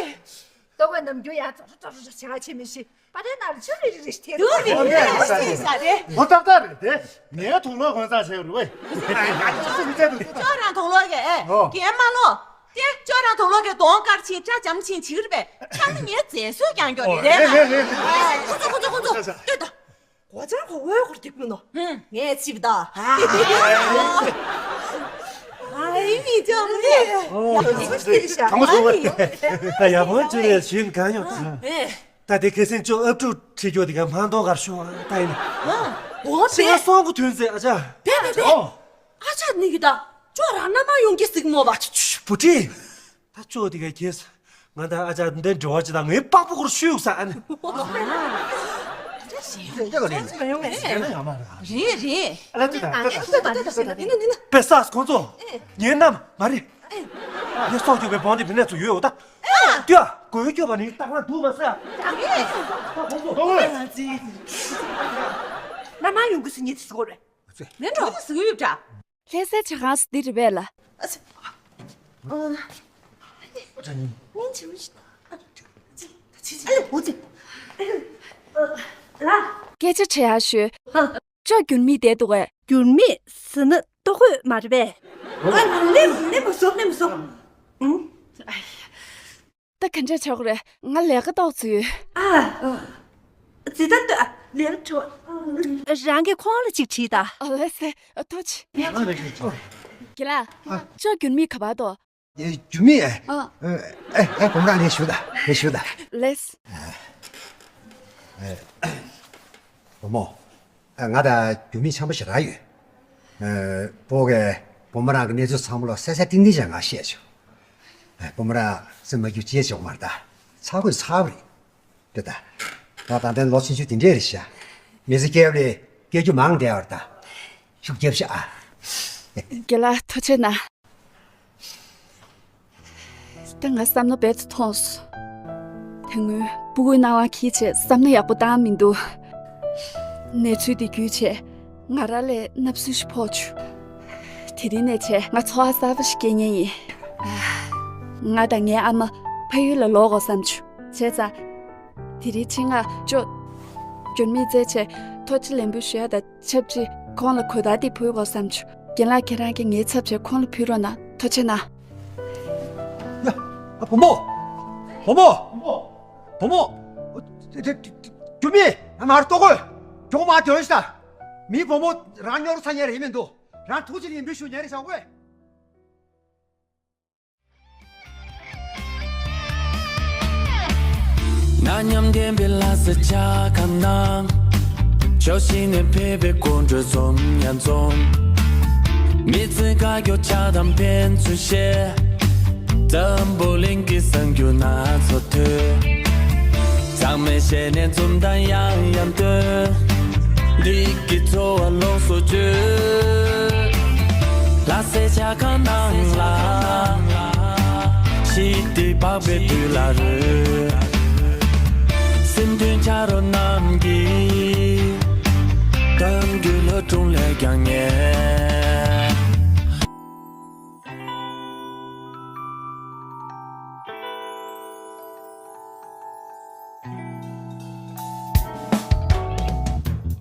ལྟོ་གོས་ནམ་རྒྱུན་ཡང་ཙོ་ཙོ་ཙོ་ཙོ་བྱེད་ག་ཕྱིན་མི་ཤེས། པ་དེ་ནང་ལ་ཆུ་རི་རི་རི་ཐེ་རུ་རི་རི་རི་ས་རེད། ཧོ་ཏག་ཏག་རེད་དེ། ངའི་དུག་ལོག་གོན་ས་བྱས་རུ་བས། ཅོ་རང་དུག་ལོག་གི་ཨེ། ཨོ། རྒན་མ་ལོ། དེ་ཅོ་རང་དུག་ལོག་གི་གདོང་དཀར་ཕྱིན་སྐྲ་འཇམ་ཕྱིན་བྱིག་རེད་པས། ཁྱང་ནི་ངའི་མཛེས་བཟོས་ཀྱང་མགྱོགས་རེད། རེད་རེད་རེད་རེད། ཁོ་ཚོ་ཁོ་ཚོ་ཁོ་ཚོ་ལྟོས་དང་། གོ་ཆ་གོ་བའི་སྐོར་གྱི་ཀུན་ནོ། ངས་ཅིབ་ད། ཨ་ཡི་མི་ཅོ་མི། ཡག་པོ་ཅོ་རེད་ཤག་ད་ཡག་པོ་ཅོ་རེད་ཞུན་གང་ཡོད། ད་དེ་ཁ་སང་ཅོ་ཨབ་ཕྲུག་ཁྲིད་རྒྱུ་དེ་ག་མ་གཏོང་གར་ཤོག་ཨ། ད་ཡིན། འོ་ཕྱི་ང་སོང་གི་དུས་ཚོད་ཨ་ཅག་བེ་བེ་བེ། ཨ་ཅག་ནི་གི་ད་ཅོ་རང་ན་མ་ཡོང་གི་སིག་མོ་བ། བུ་ཁྲིད། ད་ཅོ་དེ་ག་གེ་ས། ང་དང་ཨ་ཅག་འདི་འབྲེལ་བ་ཅི་དང་ངའི་པགས་པ་ཁོར་ཤུགས་ས་ཨ་ནི། རེད་རེད། པེ་སཱས་ཁོང་ཚོ་ངའི་མནའ་མ་རེད། ངའི་སྲོག་སྐྱོབ་པའི་བང་དེ་བི་ནས་ཚུར་ཡོད་འོ་ད། ཏུ་ཨ་གོས་སྐྱོབ་པ་ནི་ཏག་ལ་འདུག་མ་ཟེར། ཁོང་ཚོ་མནའ་མ་ཡོང་གི་སི་ཉི་ཚི་སི་གོ་རེད། ལན་འགྲོ་ཟི་གོ་ཡོད་འདྲ། ལྷ་སའི་ཇ་ཁང་སུ་འདི་རེད་པས་ལ། སྐད་ཆ་དྲི་ཡག་ཞུ། ཅོ་འགྱུར་མེད་བསྡད་འདུག་གས། འགྱུར་མེད་ཟེར་ན་ལྟོ་གོས་མ་རེད་པས། ཨ་ནི་ནི་མ་སོ་ནི་མ་སོ། ཨུང་། ད་ག་འདྲ་ཆགས་རེད། ང་ལས་ཀ་ཏོག་ཙམ་ཡོད། ཨ། ཙི་ད་ལྟ་ལས་ཀ་བྲོ། རང་གིས་ཁོང་ལ་ཅིག་དྲིས་ད། ཨ་ལེ་སེ། ཨ་ཐུགས་རྗེ་ཆེ། དགེ་ལགས། ཅོ་འགྱུར་མེད་ག་པར་འདུག་འགྱུར་མེད་ཨེ། ཨ། ཨེ་ཨེ་བུ་མོ་རང་ལས་ཞུ་ད་ལས་ཞུ་ད། ལེས། བུ་མོ། ང་དང་འགྱུར་མེད་འཆམ་པོ་ཞེ་དྲག་ཡོད། སྤོ་གས་བུ་མོ་རང་གི་གནས་ཚུལ་ཚང་མ་ལོ་གསལ་གསལ་ཏིང་ཏིང་བྱས་ང་བཤད་བྱུང་། བུ་མོ་རང་སེམས་མ་སྐྱིད་ཅེས་བྱུང་མ་རེད་ད། ཚ་གོས་ཚ་བ་རེད། དེ་ད། ད་ད་ལྟའི་ལོ་ཆུང་ཆུང་དེ་འདྲས་རེད་ཤག་མི་ཚེ་སྐྱེལ་བ་ལས་སྐྱེལ་རྒྱུ་མང་བསྡད་པ་རེད་ད། ཤུགས་རྒྱབ་ཤག་ཨ། དགེ་ལགས་ཐུགས་རྗེ་གནང་། ད་ང་བསམ་བློ་རྦད་དེ་ཐོངས་སོང་། དེ་སྔོན་སྤུ་གུའི་སྣང་བ་འཁྱེར་བྱས་བསམ་བློ་ཡག་པོ་བཏང་མི་འདུག་གནས་ཚུལ་འདི་བརྒྱུད་བྱས་ང་རང་ལ་བརྣབ་སེམས་ཤིག་ཕོག་བྱུང་། དེ་རིང་ནས་བྱས་ང་འཚོ་བ་གསར་པ་ཞིག་སྐྱེལ་མཁན་ཡིན། ང་དང་ངའི་ཨ་མ་ཕ་ཡུལ་ལ་ལོག་དགོས་བསམ་བྱུང་། བྱས་ཙང་། དེ་རིང་ཆེད་མངགས་ཅོ། འགྱུར་མེད་བཙལ་བྱས་ཐུགས་རྗེ་ལེགས་འབུལ་ཞུ་ཡ་དང་ཆབས་ཅིག་ཁོང་ལ་གོས་དར་དེ་ཕུལ་དགོས་བསམ་བྱུང་། རྒན་ལགས་ཁྱེད་རང་གིས་ངའི་ཚབ་བྱས་ཁོང་ལ་ཕུལ་རོགས་གནང་། ཐུགས་རྗེ་གནང་། ཡ། ཨ་བུ་མོ། བུ་མོ། བུ་མོ། འགྱུར་མེད་ང་ར་ལྟོ་གོས། གྱོང་མ་དེ་ཡོད་ཤི་ད། མི་བུ་མོ་རང་ཉོ་རུ་ཚ་ཉེ་རེད་མི་འདུག་རང་ཐུགས་རྗེ་ལེགས་འབུལ་ཞུ་ཉེ་རེད་བྱ་དགོས། ན་མཉམ་ལྡན་པའི་ལྷ་སའི་ཇ་ཁང་ནང་། ཕྱོགས་བཞི་ནས་ཕེབས་པའི་དགོད་བྲོ་འཛོམས་ཡང་འཛོམས། མི་ཚེ་དཀའ་སྐྱོ་ཆགས་སྡང་ཕན་ཚུན་བཤད། འཛམ་བུ་གླིང་གི་གསར་འགྱུར་སྣ་ཚོགས་ཐོས། ཚང་མས་ཞལ་ནས་འཛུམ་མདངས་ཡང་ཡང་སྟོན། འདི་གི་ཚོར་བ་ལོངས་སུ་སྤྱོད། ལྷ་སའི་ཇ་ཁང་ནང་ལ། ཞི་བདེ་འཕགས་པའི་དུས་ལ་རོལ། སེམས་མཐུན་ཆ་རོགས་རྣམས་ཀྱིས། གཏམ་རྒྱུད་ལྷ་སྒྲུང་ལས་ཀྱང་ཉེ།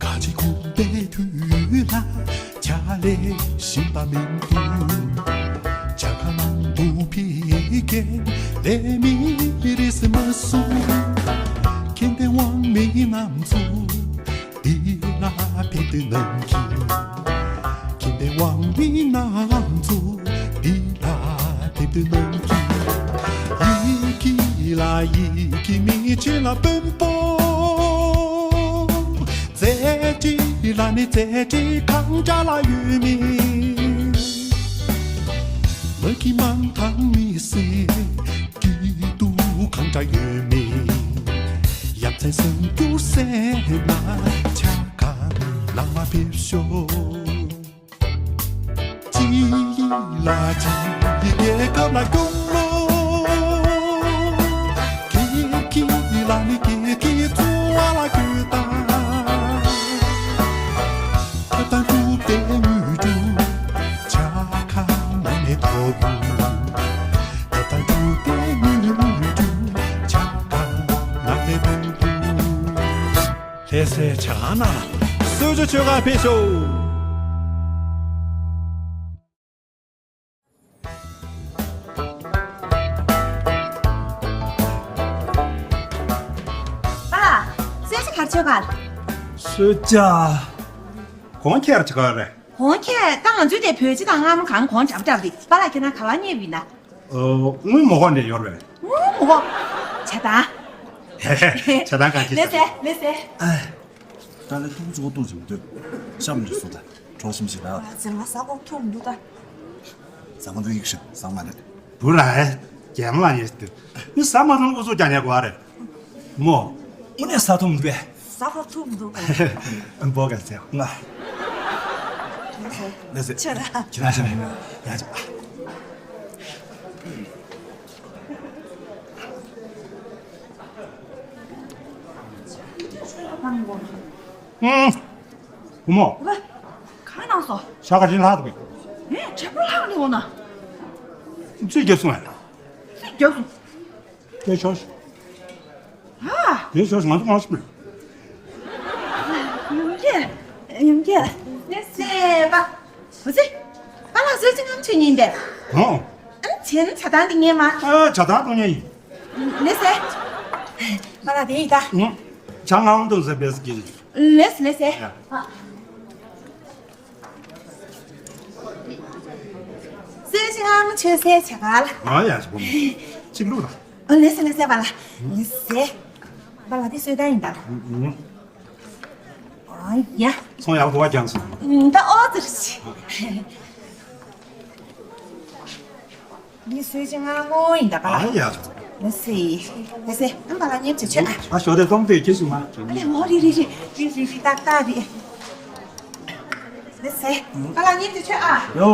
ཁ་ཆེ་ཁུག་པའི་དུས་ལ་ཆ་ལས་ཤིང་པ་མིན་འདུག་ཇ་ཁང་དུ་ཕི་ཀེ་ལེ་མི་རིས་མ་སུ་ཁྱེད་དེ་དབང་མི་རྣམས་ཚུ། འདི་ལ་ཕེབས་དུས་ནམ་གྱི། ཁྱིམ་པའི་དབང་མི་རྣམས་ཚུ། འདི་ལ་ཕེབས་དུས་ནམ་གྱི། ཡི་གེ་ལ་ཡི་གེ་མི་ཆེ་ལ་དཔོན་པོ། རྩེ་གྲས་ལ་ནི་རྩེ་གྲས་གང་འདྲ་ལ་ཡོད་མིན། མ་གི་མང་ཐང་མི་སེ། སྐྱིད་སྡུག་གང་འདྲ་ཡོད་མེད། ཡ་མཚན་སེམས་སྐྱུར་སེ་ན། ཆ་ག་ལ་མ་ཕེབས་ཤོག་ཅི་ལ་ཅི་རྒྱལ་ཁབ་ལ་སྐྱོང་ལོ། ཁྱེད་ཁྱེད་ལ་ནི་ཁྱེད་ཁྱེད་ཚོ་བ་ལ་སྐྱོད་ད། ཐབས་དང་སྒྲུབ་པའི་དངོས་གྲུབ་ཆ་ག་ན་ནས་ཐོབ་ཡོད། ཐབས་དང་སྒྲུབ་པའི་དངོས་གྲུབ་ཆ་ག་ན་ནས་ཐོབ་ཡོད། ལྷ་སའི་ཇ་ཁང་ནང་གསོལ་ཇ་མཆོད་གར་ཕེབས་ཤོག་པཱ་ལགས། གསོལ་ཇ་གར་མཆོད་གར། གསོལ་ཇ། གོང་ཁྱེར་ཇ་ག་རེད། གོང་ཁྱེར་ད་ང་ཚོའི་དེ་བོད་ཇ་དང་མངར་མོ་གང་གོང་འདྲ་པོ་འདྲ་པོ་རེད། པཱ་ལགས་ཁྱེད་རང་ག་པར་ཉལ་བ་ཡིན་ན། ཨོ། སྔོན་མོ་ཧོ་ནས་ཡོར་བས། སྔོན་མོ་ཧོ། ཇ་དང་། ཇ་དང་གང་ཅི་ལེ་ཟེ་ལེ་ཟེ། ད་ལས་ཐུག་ཚོ་ཐུག་ཅིག་མི་འདུག་ཤམ་འདྲི་སུ་ད་གྲོགས་ཤིམ་ཞིག་ལ། ཟེར་ང་ཟ་གོ་ཐུག་མི་འདུག་ད། ཟ་མ་འདུག་ཡིག་ཤི་ཟ་མ་རེད། བུ་ར་ཨེ། རྒན་ལགས་ཉེས་ཏེ། མི་ཟ་མ་ཐུབ་ཨུ་ཚུགས་རྒྱག་ཉེས་གོ་རེད། མོ། ཨུ་ནས་ཟ་ཐུབ་འདུག་པས། ཟ་ཁ་ཐུབ་འདུག་པས། འབོ་ག་ཚེ་ང་། ལགས་སེ། ཁྱེད་རང་། ཁྱེད་རང་ཞིག་ཡ་ཅག་ཨུམ། བུ་མོ། ཨ་ཕ། གང་གནང་སོང་། ཤ་ཁ་ཅིག་ལྷག་འདུག་པས། ཨེ། དྲེད་པ་ལྷག་ནས་འོང་ན། རྩིས་རྒྱབ་སོང་ངས། རྩིས་རྒྱབ་སོང་། དེ་ཤོག་ཨ། དེ་ཤོག་ང་ཚོ་ང་ཚོ་མིན། ཡོང་གི། ཡོང་གི། ལགས་སེ་པ། འོ་ཙི། པཱ་ལགས་སུས་ཅི་ངམ་ཆུ་ཉིན་པས། ཨོ། ཨ་ནི་ཆེན་ཇ་ཐང་འདི་ངས་མ། ཨ། ཇ་ཐང་གཏོང་ཉན་ཡིན། ལགས་སེ། པཱ་ལགས་དེ་ཡིན་ད། ཨང་། ཇ་ངའང་གཏོང་ཟེར་བས་ཀྱི། ལགས་སེ་ལགས་སེ། ཡ། སུས་ཅི་ངམ་ཆུ་སེ་ཇ་ག་ལ། ཨ་ཡ་ཞིག་བུ་མོ། གཅིག་བླུགས་ལ། ཨ། ལགས་སེ་ལགས་སེ་པཱ་ལགས། ལགས་སེ། པཱ་ལགས་དེ་སུས་ད་ཡིན་ད། ཨང་། ཨ་ཡ། ཚོང་ཡག་པོ་བ་ཀྱང་སོང་། ད་ཨོ་ཙི་རེད། འདི་སུས་ཅི་ང་ངོ་ཡིན་ད་པཱ་ལགས། ཨ་ཡ། ལགས་སེ། ལགས་སེ། ཨ་པཱ་ལགས་ཉེར་གཅིག་ཆོད་ཨ། ཨ་ཞོ་དེ་གཏོང་དེ་ཁྱེར་སོང་ང་། ཨ་ལས་ངོ་རེ་རེ་རེ་རེ་རེ་རེ་ཏག་ཏག་རེད། ལགས་སེ། པཱ་ལགས་ཉེར་གཅིག་ཆོད་ཨ། ཡོ།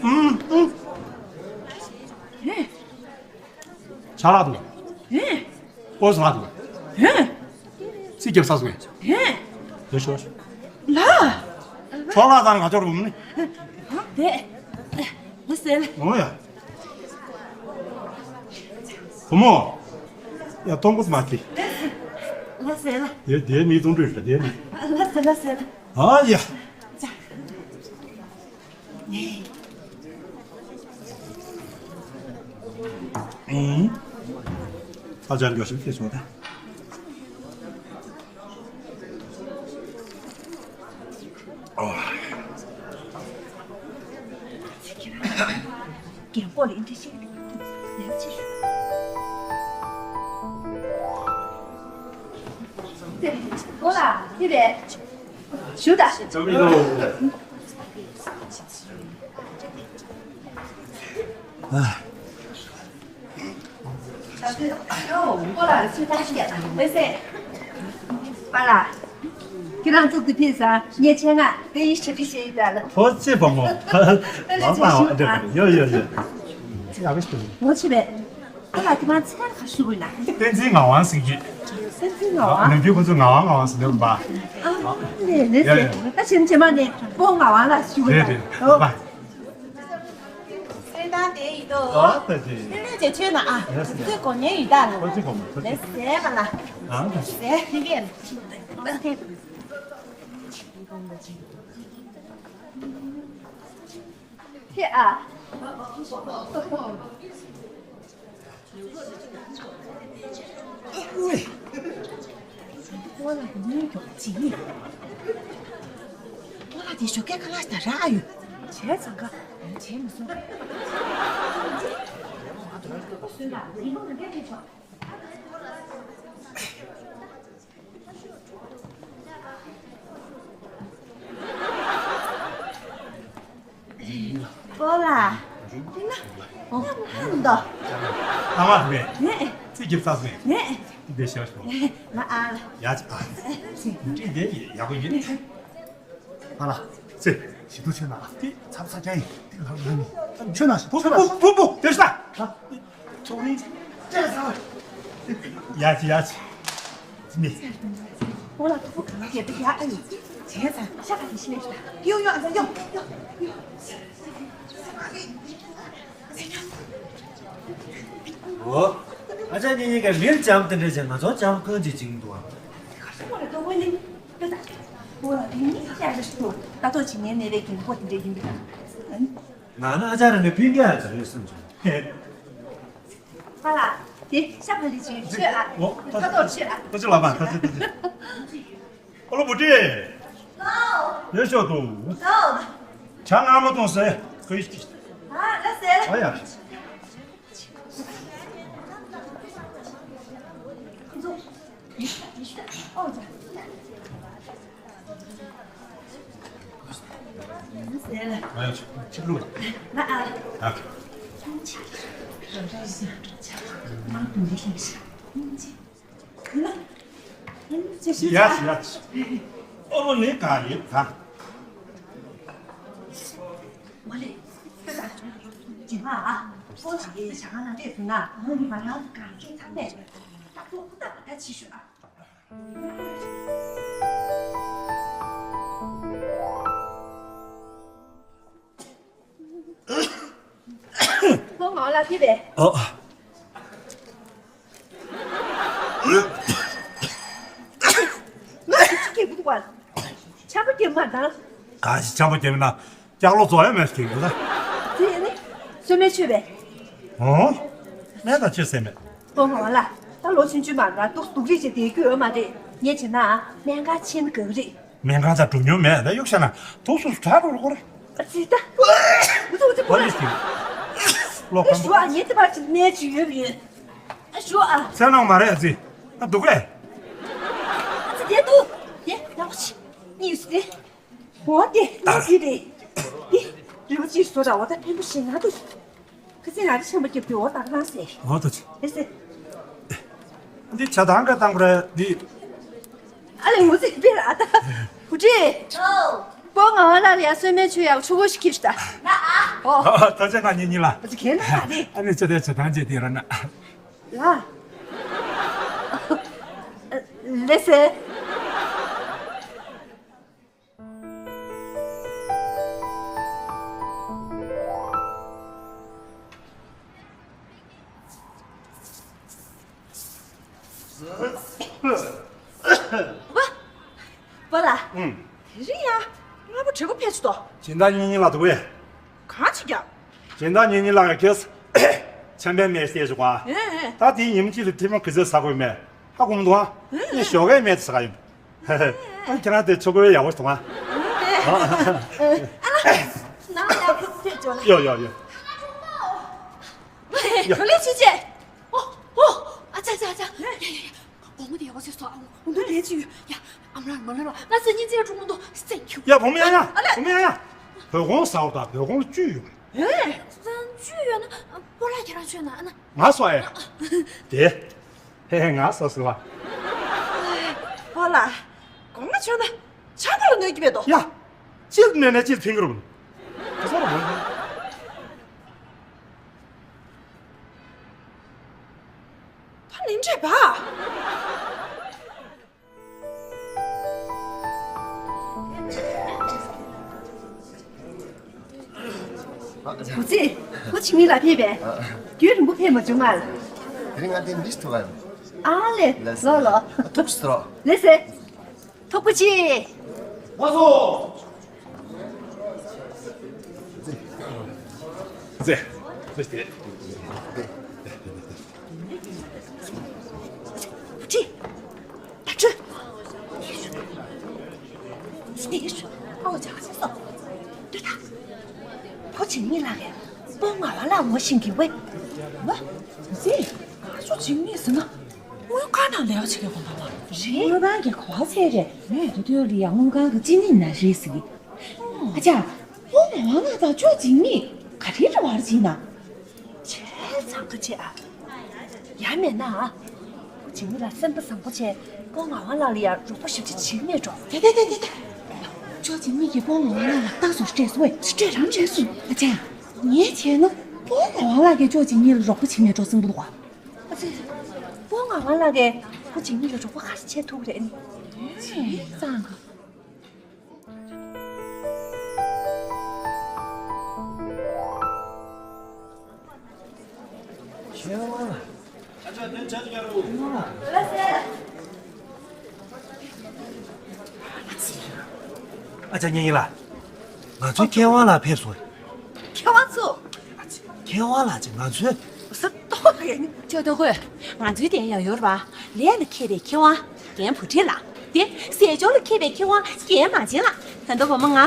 ཨུམ་ཨུམ། ཧེ། ཆ་ལག་འདུག་ཧེ། ཨོ་ཟ་ལག་འདུག་ཧེ། རྩིས་རྒྱབ་ཚར་སོང་ངས། ཧེ། ཡོ་ཤོ་ཤོ། ལ། ཆོག་ལ་ཟ་ང་ཆོག་རུམ་ནི། དེ། ལགས་སེ། ཨོ་ཡ། བུ་མོ། ཡ་གཏོང་གོ་མ་ཁི། ལགས་སེ་ལ། དེ་དེ་མི་གཏོང་འདྲ་རེད་དེ་མི། ལགས་སེ་ལགས་སེ་ལ། ཨ་ཡ། ཙ། ཨུམ། ཨ་ཅག་འགྱོ་ཞིག་སྐྱེས་སོང་ད། ཨོ། རྒན་པོ་ལ་འདི་ཤེས་ཡག་ཅིག་ཨོ་ལ་འདི་རེད། ཞུ་ད། ཨ། ལགས་སེ། པཱ་ལགས། ཁྱེད་རང་ཚོ་འདི་ཕེབས་ས་ངས་ཆེད་མངགས་དཔེ་ཡིག་ཞིབ་ཕྲ་བཤད་ཡོད་ད་ལ། ཐུགས་རྗེ་ཆེ་བུ་མོ། ལགས་སེ། ཡོད་ཡོད་ཡོད། ཡག་པོ་ཞིག་འདུག་ངོ་ཆེ་བས། པཱ་ལགས་ཁྱེད་རང་མཚན་ག་ཞུ་དགོས་ན། བསྟན་འཛིན་ངག་དབང་ཟེར་གྱི། བསྟན་འཛིན་ངག་དབང་། ནམ་རྒྱུན་ཁོ་ཚོ་ངག་དབང་ངག་དབང་ཟེར་འདུག་པ། ཨ་ལས་ལས་ཟེར། ད་ཕྱིན་ཆད་མ་ནས་སྤོ་ངག་དབང་ལ་ཞུ་དགོས་ད། རེད་རེད། ཨོ། སེ་དང་དེ་ཡིན་དོ། ཨ་ད་ཅི། སེ་ལས་ཅེ་ཆོད་ན་ཨ། ཨ་ཙི། ཚེ་གོ་ཉེ་ཡིན་ད་ལ། ཨ་ཙི་གོ་མ་ཚོ། ལས་ཟེར་བ་ལ། ཨ་ད་ཅི། ཟེར་ཧི་གེ་ལ། ཧེ་ཨ། ཨོ་ལ་དེ་ཉོས་ཀྱོག་ཅི་ཡིན། ཨོ་ལ་དེ་ཞོགས་ཀས་ཁ་ལག་ད་རག་ཨ་ཡོད། བྱས་ཙང་ཁ་བྱས་མི་སོང་། སུན་ད་ཡིན་ནོ་ན་སྐད་ཆ་ཆོག་ཨོ་ལ། དེ་ན། ཨོ། ལྷམ་དོ། ལྷམ་མ་མེད། ནས། ཚིག་རྒྱབ་ཚར་མེད། ནས། འདི་ཤར་སོང་། ལ་ཨ་ལ། ཡ་ཅི་ཨ། ཅི། འདི་འདི་ཡག་པོ་ཡིན། ཨ་ལ། ཚེ། ཞི་ཐུ་ཆོད་ན། དེ་ཚབ་ཚ་རྐྱང་ཡིན། དེ་ལྷག་ལྷག་ནི། ཆོད་ན་ཞི་ཐུ་ཆོད་ན། བུ་བུ་བུ་བུ་དེ་ཤ། ཚོགས་རིང་། ཡ་ཅི་ཡ་ཅི། ནི། ཨོ་ལ་ཐུ་བུ་ག་ལ་ཡ་དེ་ཡ་ཨ་ཡི། བྱས་ཙང་ཤ་ཁ་དེ་ཤི་ནས་ཤི་ད། ཡོ་ཡོ་ཨ་ཙ་ཡོ་ཡོ་ཡོ། ཨོ། ཨ་ཅག་གཉིས་གཉིས་ཀ་མིར་ལྕམ་དེ་འདྲ་བྱས་ང་ཚོ་ལྕམ་དཀོན་གྱི་བྱིངས་འདུག་ཨ། ད་ཐོག་ཅིག་ངའི་ནས་རེད་གྱིན་པོ་དེ་འདྲ་ཡིན་པ། ང་ནི་ཨ་ཅག་རང་གི་སྤུན་ཀྱག་ཡ་ཅིག་རེད་བསམ་བྱུང་། ཧེ། ཨ་ལ། དེ་ཤ་བ་ལི་ཅིག་ཆོད་ཨ། ཨོ། ཁ་ཐོག་ཆོད་ཨ། ཁ་ཆུ་ལ་མ་ཁ་ཆུ་ཁ་ཆུ། ཨོ་ལོ་བུ་ཏི། ལེ་ཤོག་ཏུ། ཇ་མངར་མོ་གཏོང་ཟེར། ཁོ་ཡི། ཨ་ལ་ཟེར། ཨ་ཡ། ང་ཡང་ཕྱིར་ལོག་ཨ། ཡ་ཡ། ཨོ་ནི་ག་ཡིན་ག་མ་ལེ། ཁྱོད་ལ་རྗེས་མ་ཨ། ཁོ་ལ་ཡི་ཞག་ང་ལ་རེད་ཟེར་ན། ང་ལ་ག་རེ་ཚང་མས་ད་ཁོ་ཁོ་ད་ད་ཕྱི་ཤོག་ཨ། ཁོ་ང་ལ་ཕེབས་པས། ཨོ། ང་ཅི་སྐྱེས་བུ་དུ་བ། ཆམ་པ་སྐྱེས་མ་དང་། གང་ཞིག་ཆམ་པ་སྐྱེས་མ་དང་། ལྕགས་ལོ་ཚོ་ཡང་མེད་ཀྱི་ཡོད་ལ། དེ་ནི་སོན་མའི་ཆོས་པས། ཨོ། སྨན་དང་ཆོས་ཟེར་མེད། ཁོ་ང་ལ་ད་ལོ་ཆུང་ཆུང་མ་ང་སྡུག་སྡུག་རིགས་ཅིག་བསྡད་རྒྱུ་ཡོད་མ་རེད། ངས་བྱས་ན་སྨན་ཁང་ཕྱིན་དགའ་གི་རེད། སྨན་ཁང་ཚ་འགྲོ་མྱོང་མེད། ད་གཡུག་ཤ་ན་དུག་སུ་དྲག་རུ་ཁོ་ར། ཨ་ཙི་ད། འུ་ཚོ་འུ་ཚོ་བོ་ལི་སི། ལོ་ཨ་ཞུ་ཨ། ངས་དེ་བར་གྱི་གནས་ཀྱི་ཡོད་ཡོད། ཨ་ཞུ་ཨ། སེམས་ནང་མ་རེད་ཨ་ཙི། ཨ་སྡུག་གས། ཨ་ཙི་དེ་འདུག་དེ་ཡག་པོ་ཆེ། གཉིས་སུ་དེ། འོ་དེ་གནས་ཀྱི་རེད། དེ་རི་བོ་ཅིག་བཟོ་འདྲ་བ་ད་ཕན་པོ་ཞེ་ན་འདུག་ཁ་སང་ང་རེ་ཆམ་པ་བརྒྱབ་དུས་འོ་ད་ག་རང་ཟེར། འོ་ད་ཆི། ཨེ་ཟེར། འདི་ཇ་དང་ག་བཏང་པ་རེད་འདི། ཨ་ལེ་འོ་ཟེར་པེ་ར་ད། བུ་ཁྲིད། ཨོ། སྤོ་ང་བ་ལ་ལ་ཡ་སོན་མའི་ཆུ་ཡག་ཆུ་གོ་ཞིག་ཁྱེར་ཤི་ད། ཨོ། ད་ཆ་ང་གཉིས་གཉིས་ལ། ཨ་ཅི་ཁྱེད་ན་ད་རེད། ཨ་ནི་ཆ་དེ་ཇ་དང་རྗེས་དེ་ར་ན། ལ། ལེ་སེ། བ། བ་ལ། ཨུམ། དེ་རིང་ཡ། སྔ་པོ་དྲེ་པོ་ཕེབས་ཆུ་དོ། སྦྱིན་བདག་གཉིས་གཉིས་ལ་འདུག་གས། གང་ཅི་རྒྱབ། སྦྱིན་བདག་གཉིས་གཉིས་ལ་ཡ་ཁེས། ཆམ་པའི་མེ་སྟེར་བྱུང་བ། ཨེ་ཨེ། ད་དེའི་ཉིན་གཅིག་ལ་ཐེངས་མ་གི་ཚོད་ཟ་དགོས་མེད། ཧ་གོ་མི་འདུག་ཨ། ངས་ཞོགས་ཀའི་སྨན་དེ་ཟ་ག་ཡིན། ཨ་ཁྱེད་རང་དེ་ཆོ་གོ་ཡག་པོ་འདུག་ཨ། ཡོ་ཡོ་ཡོ། ག་ལེ་ཅི་ཅེ། ཨོ་ཨོ། ཨ་ཅག་ཅག་ཅག་ཡ་ཡ་ཡ། བུ་མོ་དེ་ཡག་པོ་བྱས་སོང་ཨ། འོ་འདུག་ལས་ཅི་ཡོད་ཡ། ཨ་མ་ལགས་མ་ལགས་ལ་ང་ཚོ་གཉིས་ཚེ་གྲོགས་མོ་འདུག་སེམས་ཁྱུ། ཡ་བུ་མོ་ཡ་ཡ། བུ་མོ་ཡ་ཡ། བོད་གོང་ཟ་བ་དང་བོད་གོང་བཅུད་ཡོད། ཨེ། བཅུད་ཡོད་ན་སྤོ་ལགས་ཁྱེད་རང་མཆོད་ན་ཨ་ན། ང་སོ་ཨེ། དེ། ཧེ་ཧེ་ང་སོ་ཟེར་བ། ཧོ་ལ། གོང་མ་ཆོད་ན་ཆང་པ་ལ་གནོད་ཀྱི་མེད་དོ། ཡ། ཅིལ་གནོད་ནས་ཅིལ་ཕིང་རུ། ཁ་སོ་རུ། ད་ལིན་ཁྲེ་བ། བུ་ཚེ། ཁོ་ཆིང་ལི་ལ་ཕེབས་པས། རྒྱུན་རིང་པོ་ཕེབས་མ་བྱུང་ང་། དེ་རིང་ང་དེ་མིས་ཐུག་ག་ཡོང་། ཨ་ལེ། ལོ་ལོ། ཐུགས་སུ་རོ། ལེ་སེ། ཐུག་པ་ཆེ། ལགས་སོ། ཚེ། ཚེ་སྟེ། ཁྲི། ད་ཁྲི། སྟེ་ཨོ་ཅག་ཅག་སོ། ལྟོས་དང་། ཁོ་ཆིང་ལི་ལགས་ཀྱིས་སྤོ་ང་བ་ལ་ངོ་ཤེས་ཀྱི་བས། ལོ། ཚེ། ང་ཚོ་ཆིང་ལི་ཟེར་ན། དངུལ་ཁང་ནང་ལས་ཀ་བྱེད་མཁན་དགོངས་དག་ལ། རེད། དངུལ་ཁང་གི་གོ་བ་ཚད་རེད། ངས་དེ་དུས་ལ་ཡང་དངུལ་ཁང་གི་ཅི་ནི་ན་རེད་ཟེར་གི། ཨ་ཅག་ཨོ་མ་ཝང་ལགས་དང་ཅོ་ཅིང་ལི་ག་རེ་རེ་བ་རེ་བྱེད་ན། བྱས་ཙང་ཁ་ཆེ་ཨ། ཡང་མེད་ན་ཨ། ཅིང་ལི་ལ་སེམས་པ་བཟང་པོ་བྱས་སྤོ་ང་ཝང་ལགས་ལ་ཡང་རོགས་པ་ཞབས་ཕྱི་བྱེད་མེད་འགྲོ། དེ་དེ་དེ་དེ་དེ། ཅོ་ཅིང་ལི་གིས་སྤོ་ང་ཝང་ལགས་ལ་རྟགས་སུ་སྤྲད་སོང་བས་སྤྲད་རང་སྤྲད་སོང་། ཨ་ཅག་ངས་བྱས་ན་སྤོ་ང་ཝང་ལགས་ཀྱིས་ཅོ་ཅིང་ལི་ལ་རོགས་པ་བྱེད་མེད་འགྲོ་བསམ་གི་འདུག་ག་ཨ་ཙི། སྤོ་ང་ཝང་ལགས་ཀྱིས་ཁོ་ཅིང་ལི་ལ་རོགས་པ་ག་རེ་བྱེད་ཐུབ་རེད་ནི། བྱས་ཙང་ག་ཨ་ཅག་ཉེ་ཉེ་ལགས། ང་ཚོའི་མཁས་དབང་ལགས་ཕེབས་སོང་། མཁས་དབང་ཚོ། མཁས་དབང་ལགས་ཀྱིས་ང་ཚོའི། ས་རྟོགས་རེད། ཅོ་ཏོ་ཁོས་ང་ཚོའི་དེ་ཡང་ཡོད་རེད་པ། ལས་ལ་མཁས་པའི་མཁས་དབང་རྒན་བུ་ཁྲིད་ལགས། དེ་ཟས་སྦྱོར་ལ་མཁས་པའི་མཁས་དབང་རྒན་མ་བྱན་ལགས། ད་ལྟ་བུ་མོ་ང་།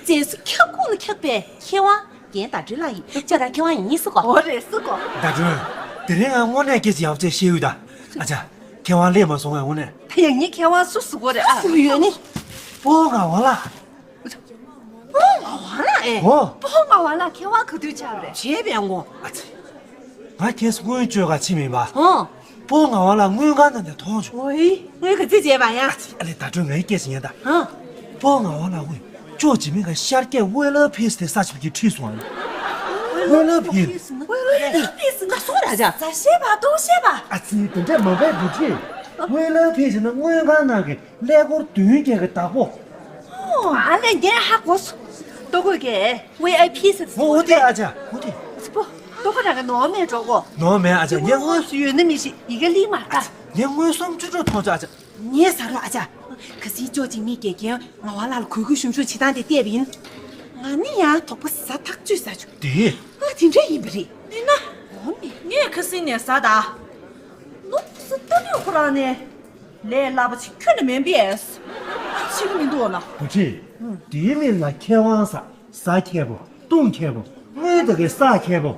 རྗེས་སུ་འཁྱག་ཁུག་ལ་འཁྱག་པའི་མཁས་དབང་རྒན་ཟླ་སྒྲོན་ལགས་ཡིན། ཁྱོད་རང་མཁས་དབང་ཡིན་སྲིད་གོ། འོ་རེད་སྲིད་གོ། ཟླ་སྒྲོན། དེ་རིང་ང་དངོས་གནས་སྐད་ཆ་ཡག་པོ་བྱས་བཤད་ཡོད་ད། ཨ་ཅག་མཁས་དབང་སླེབས་མ་སོང་ངས་དངོས་གནས། ད་ཡང་ངའི་མཁས་དབང་སུ་སུ་གོ་རེད་ཨ། སུ་ཡོད་ནི། སྤོ་ང་ཝང་ལགས། སྤོ་ ང་ཝང་ལགས་ཨེ། ཨོ། སྤོ་ང་ཝང་ལགས་ཁེ་དབང་ག་དུས་ཆགས་རེད། བྱས་པས་ངོ་། ཨ་ཙི། ང་ཁྱེད་སྔོན་བཅོས་ག་ཕྱིན་མིན་པ། ཨོ། སྤོ་ང་ཝང་ལགས་དངུལ་ཁང་ནང་ནས་མཐོང་བྱུང་། ཨོའི། དངུལ་ག་ཚོད་བྱས་པ་ཡ། ཨ་ལས་ད་དྲོད་ངའི་སྐད་ཆ་ཉན་ད། ཨ། སྤོ་ང་ཝང་ལགས་དངུལ་ཅོག་ཅི་མིན་ག་ཤར་སྐད་ཝེ་ལ་ཕིས་དེ་ས་ཆུབ་ཀྱི་ཁྲིད་སོང་ཨ། ཝེ་ལ་ཕིས། ཝེ་ལ་ཕིས་ང་སོང་ར་ཇ། ཛ་ཤེས་པ་ཏོ་ཤེས་པ། ཨ་ཙི་དེ་འདྲ་མ་འབད་བུ་ཁྲིད། ཝེ་ལ་ཕིས་ཟེར་ན་དངུལ་ཁང་ནང་གི་ཀླད་ཀོར་བདུན་བརྒྱད་ཀྱི་བདག་པོ། ཨོ་ཨ་ལས་ངས་ཧ་གོ་སོང་། ལྟོ་གོས་ཀྱི་ཝི་ཨའི་ཕི་ཟེར། ཨོ་ཨོ་དེ་ཨ་ཅག་ཨོ་དེ། སྤོ། ལྟོ་གོས་རང་གི་ནོར་མེད་འགྲོ་གོ། ནོར་མེད་ཨ་ཅག་ངས་དངུལ་ཡོད་ན་མི་ཤེས་ཡི་གེ་ལིང་མ་ལྟ། ངས་དངུལ་སུམ་ཅུ་སྤྲོད་ཐོངས་ཅག་ཨ་ཅག་ངས་ཟ་རོགས་ཨ་ཅག་ཁ་སང་ཅོག་ཅིག་མིག་གེ་གེ་ང་ཝང་ལགས་ལ་གུས་གུས་ཞུམ་ཞུམ་བྱེད་སྟངས་དེ་བལྟས་པ་ཡིན། ང་ནི་ཡང་དོགས་པ་ཟ་ཐག་ཆོད་ཟ་བྱུང་། དེ། ཨ་དེ་འདྲ་ཡིན་པ་རེད། ཡིན་ན། འོ་མི། ངས་ཁ་སང་ནས་ཟ་ད། ནོ་སུ་ལྟ་དུས་ཁོ་རང་ནས། ལས་སླ་པོ་ཅིག་ཁྱོན་ནས་མེད་པས། ཤེས་ཀྱི་མི་འདུག་འོ་ན། བུ་ཁྲིད། དེའི་མིང་ལ་ཁེ་དབང་ཟ། ཟ་མཁས་པོ། བཏུང་མཁས་པོ། དངུལ་དེ་གའི་བསགས་མཁས་པོ།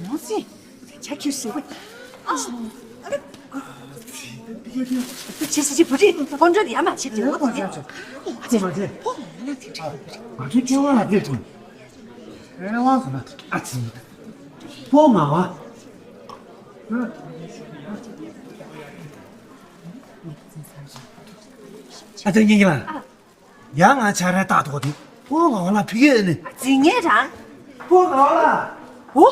ནོ་སི། ཆ་ཁྱོད་ཞུ་བ། ཨ། ཨ་རེ། ཆེ་ཆེ་ཆེ་བུ་ཁྲིད། ཀོན་ཀྲོལ་ཡ་མ་བྱེད་དེ། ཨ་ཙི། ཨ་ཙི། ཨ་ཙི། ཨ་ཙི། ཨ་ཙི། ཨ་ཙི། ཕོ་ང་བ། ཨ་ཙི། ཕོ་ང་བ། ཨ་ཙི་ཉིན་གྱི་ལ། ཡ་ང་ཆ་རེ་ཏག་ཏོག་དེ། ཕོ་ང་བ་ལ་ཕི་གེ་ནི། ཨ་ཙི་ངས་རང་། ཕོ་ང་བ་ལ། ཨོ།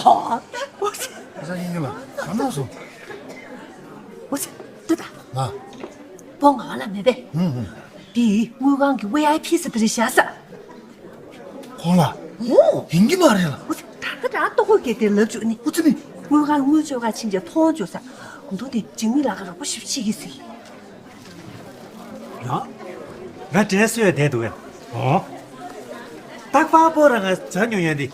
ཨོ། ཨ་ཙི་ཉིན་གྱི་ལ། ག་ན་སོ། ཨོ་ཙི། ཏུ་ད། ང་། སྤོ་ང་ལ་མེད་པས། ཧུམ་ཧུམ། དེ་དངུལ་ཁང་གི་ཝི་ཨའི་ཕི་ཟེར་དེ་རེད་བཞག་ས། ཁོང་ལ། ཨོ། ཡིན་གྱི་མ་རེད་ལ། ཨོ་ཙི་ད་ལྟ་རང་ལྟོ་གོས་སྐྱེས་དེ་ལབ་བཅུག་ནི། ཨོ་ཙི་ནི། དངུལ་ཁང་དངུལ་བཅོལ་ཁང་ཕྱིན་རྗེས་མཐོང་བཅུག་ས། མདོ་དེ་འཇིགས་མེད་ལགས་ཀ་རོགས་པ་ཞིབ་བྱེད་ཀྱི་ཟེར། ཡ། ང་དྲན་གསོས་བསྡད་འདུག་གས། ཨོ། རྟག་པར་སྤོ་ར་ང་བྱ་ཉོ་ཡོང་དེ།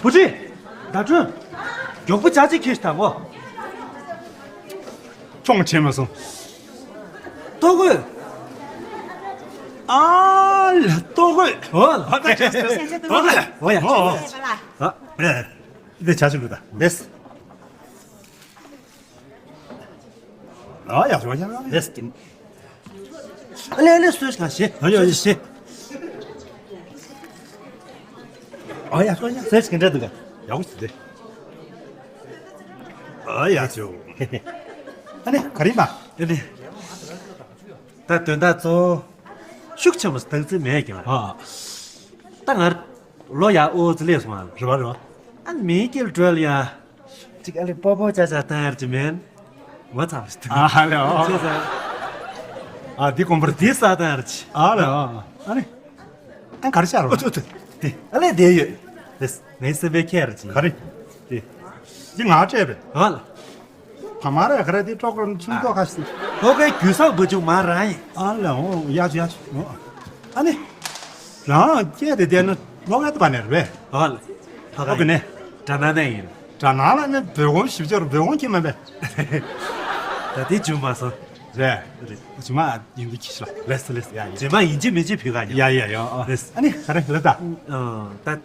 བུ་ཁྲིད། ཟླ་སྒྲོན། མགྱོགས་པོ་ཇ་གཅིག་ཁྱེར་ཤོག་དང་པོ། ཅུང་ཆེ་མ་སོང་། ལྟོ་གོས། ཨ་ལ་ལྟོ་གོས། ཨོ་ལ། ཨོ་ལ། ཨོ་ཡ། ཨོ་ཨོ། ཨ། འདི་ཇ་ཅིག་ལུས་ད། ལེས། ཨ་ཡ་ཞོ་ཡ་ཡ། ལེས་ཀྱིན། ཨ་ལེ་ལེ་སོས་གང་ཤེས། ཨ་ཡ་ཡ་ཤེས། ཨ་ཡ་ཞོ་ཡ་སོས་གང་འདྲ་འདུག་ག་ཡག་པོ་ཞིག་རེད། ཨ་ཡ་ཅོ། ཨ་ནི་ག་རེ་ཡིན་པ། ཨ་ནི། ད་དོན་དག་གཙོ་བོ་ཤུགས་ཆེན་པོ་སྟངས་འཛིན་མེད་ཀྱང་། ཨ། ད་ང་ལོ་ཡ་ཨོ་ཙི་ལས་སོང་ཨ། རེད་པ་རེད་པ། ཨ་མི་སྐྱིད་འགྲོ་ལ་ཡ། ཅིག་ཨ་ལེ་པོ་པོ་ཅ་ཅ་བཏང་ཡར་གྱི་མེན། ངོ་ཚ་བ་ཞིག་འདུག་ཨ་ལེ་ཨོ། ཅེས་ཟེར། ཨ་འདི་དགོན་པར་འདི་ས་བཏང་ཡར་གྱི། ཨ་ལེ་ཨོ། ཨ་ལེ། ཨ་ག་རེ་བྱ་རོགས། ཨོ་ཙི་ཙི། དེ་ཨ་ལེ་དེ་ཡོད། དེ་ངའི་སེམས་པའི་ཁྱེར་གྱི། ག་རེ། དེ། འདི་ང་སྤྲད་པས། ཨ་ལེ། ཕ་མ་རེ་ག་རེ་དེ་ཀྲོག་ཀྲོག་ཆུང་ཀྲོག་ཁ་ཤས། ལྷོ་ཁའི་རྒྱུ་ཟག་བུ་ཆུང་མ་རང་ཡིན། ཨ་ལེ་ཨོ་ཡ་ཆུ་ཡ་ཆུ་ཨོ། ཨ་ནི། རང་སྐྱེས་དེ་བསྡད་ན་ལྷོ་ཁའི་ད་པ་ནས་རེད་པས། ཨ་ལེ། ལྷོ་ཁ་ཡིན། ནས། དགྲ་ནང་ནས་ཡིན། དགྲ་ནང་ལ་ནི་བོད་ཁོང་ཞིབ་ཆར་བོད་ཁོང་ཁྱིམ་མ་པས། ད་དེ་རྒྱུ་མ་སོང་། རེད། རེད། རྒྱུ་མ་ཡིན་གྱི་ཁྱི་ཤ། ལེས་ལེས། ཡ་ཡ། རྒྱུ་མ་ཡིན་གྱི་མིན་གྱི་བུ་ག་ཉོ། ཡ་ཡ་ཡ་ཨ། ལེས། ཨ་ནི་ག་རེ་ལབ་ད། ཨ་ད།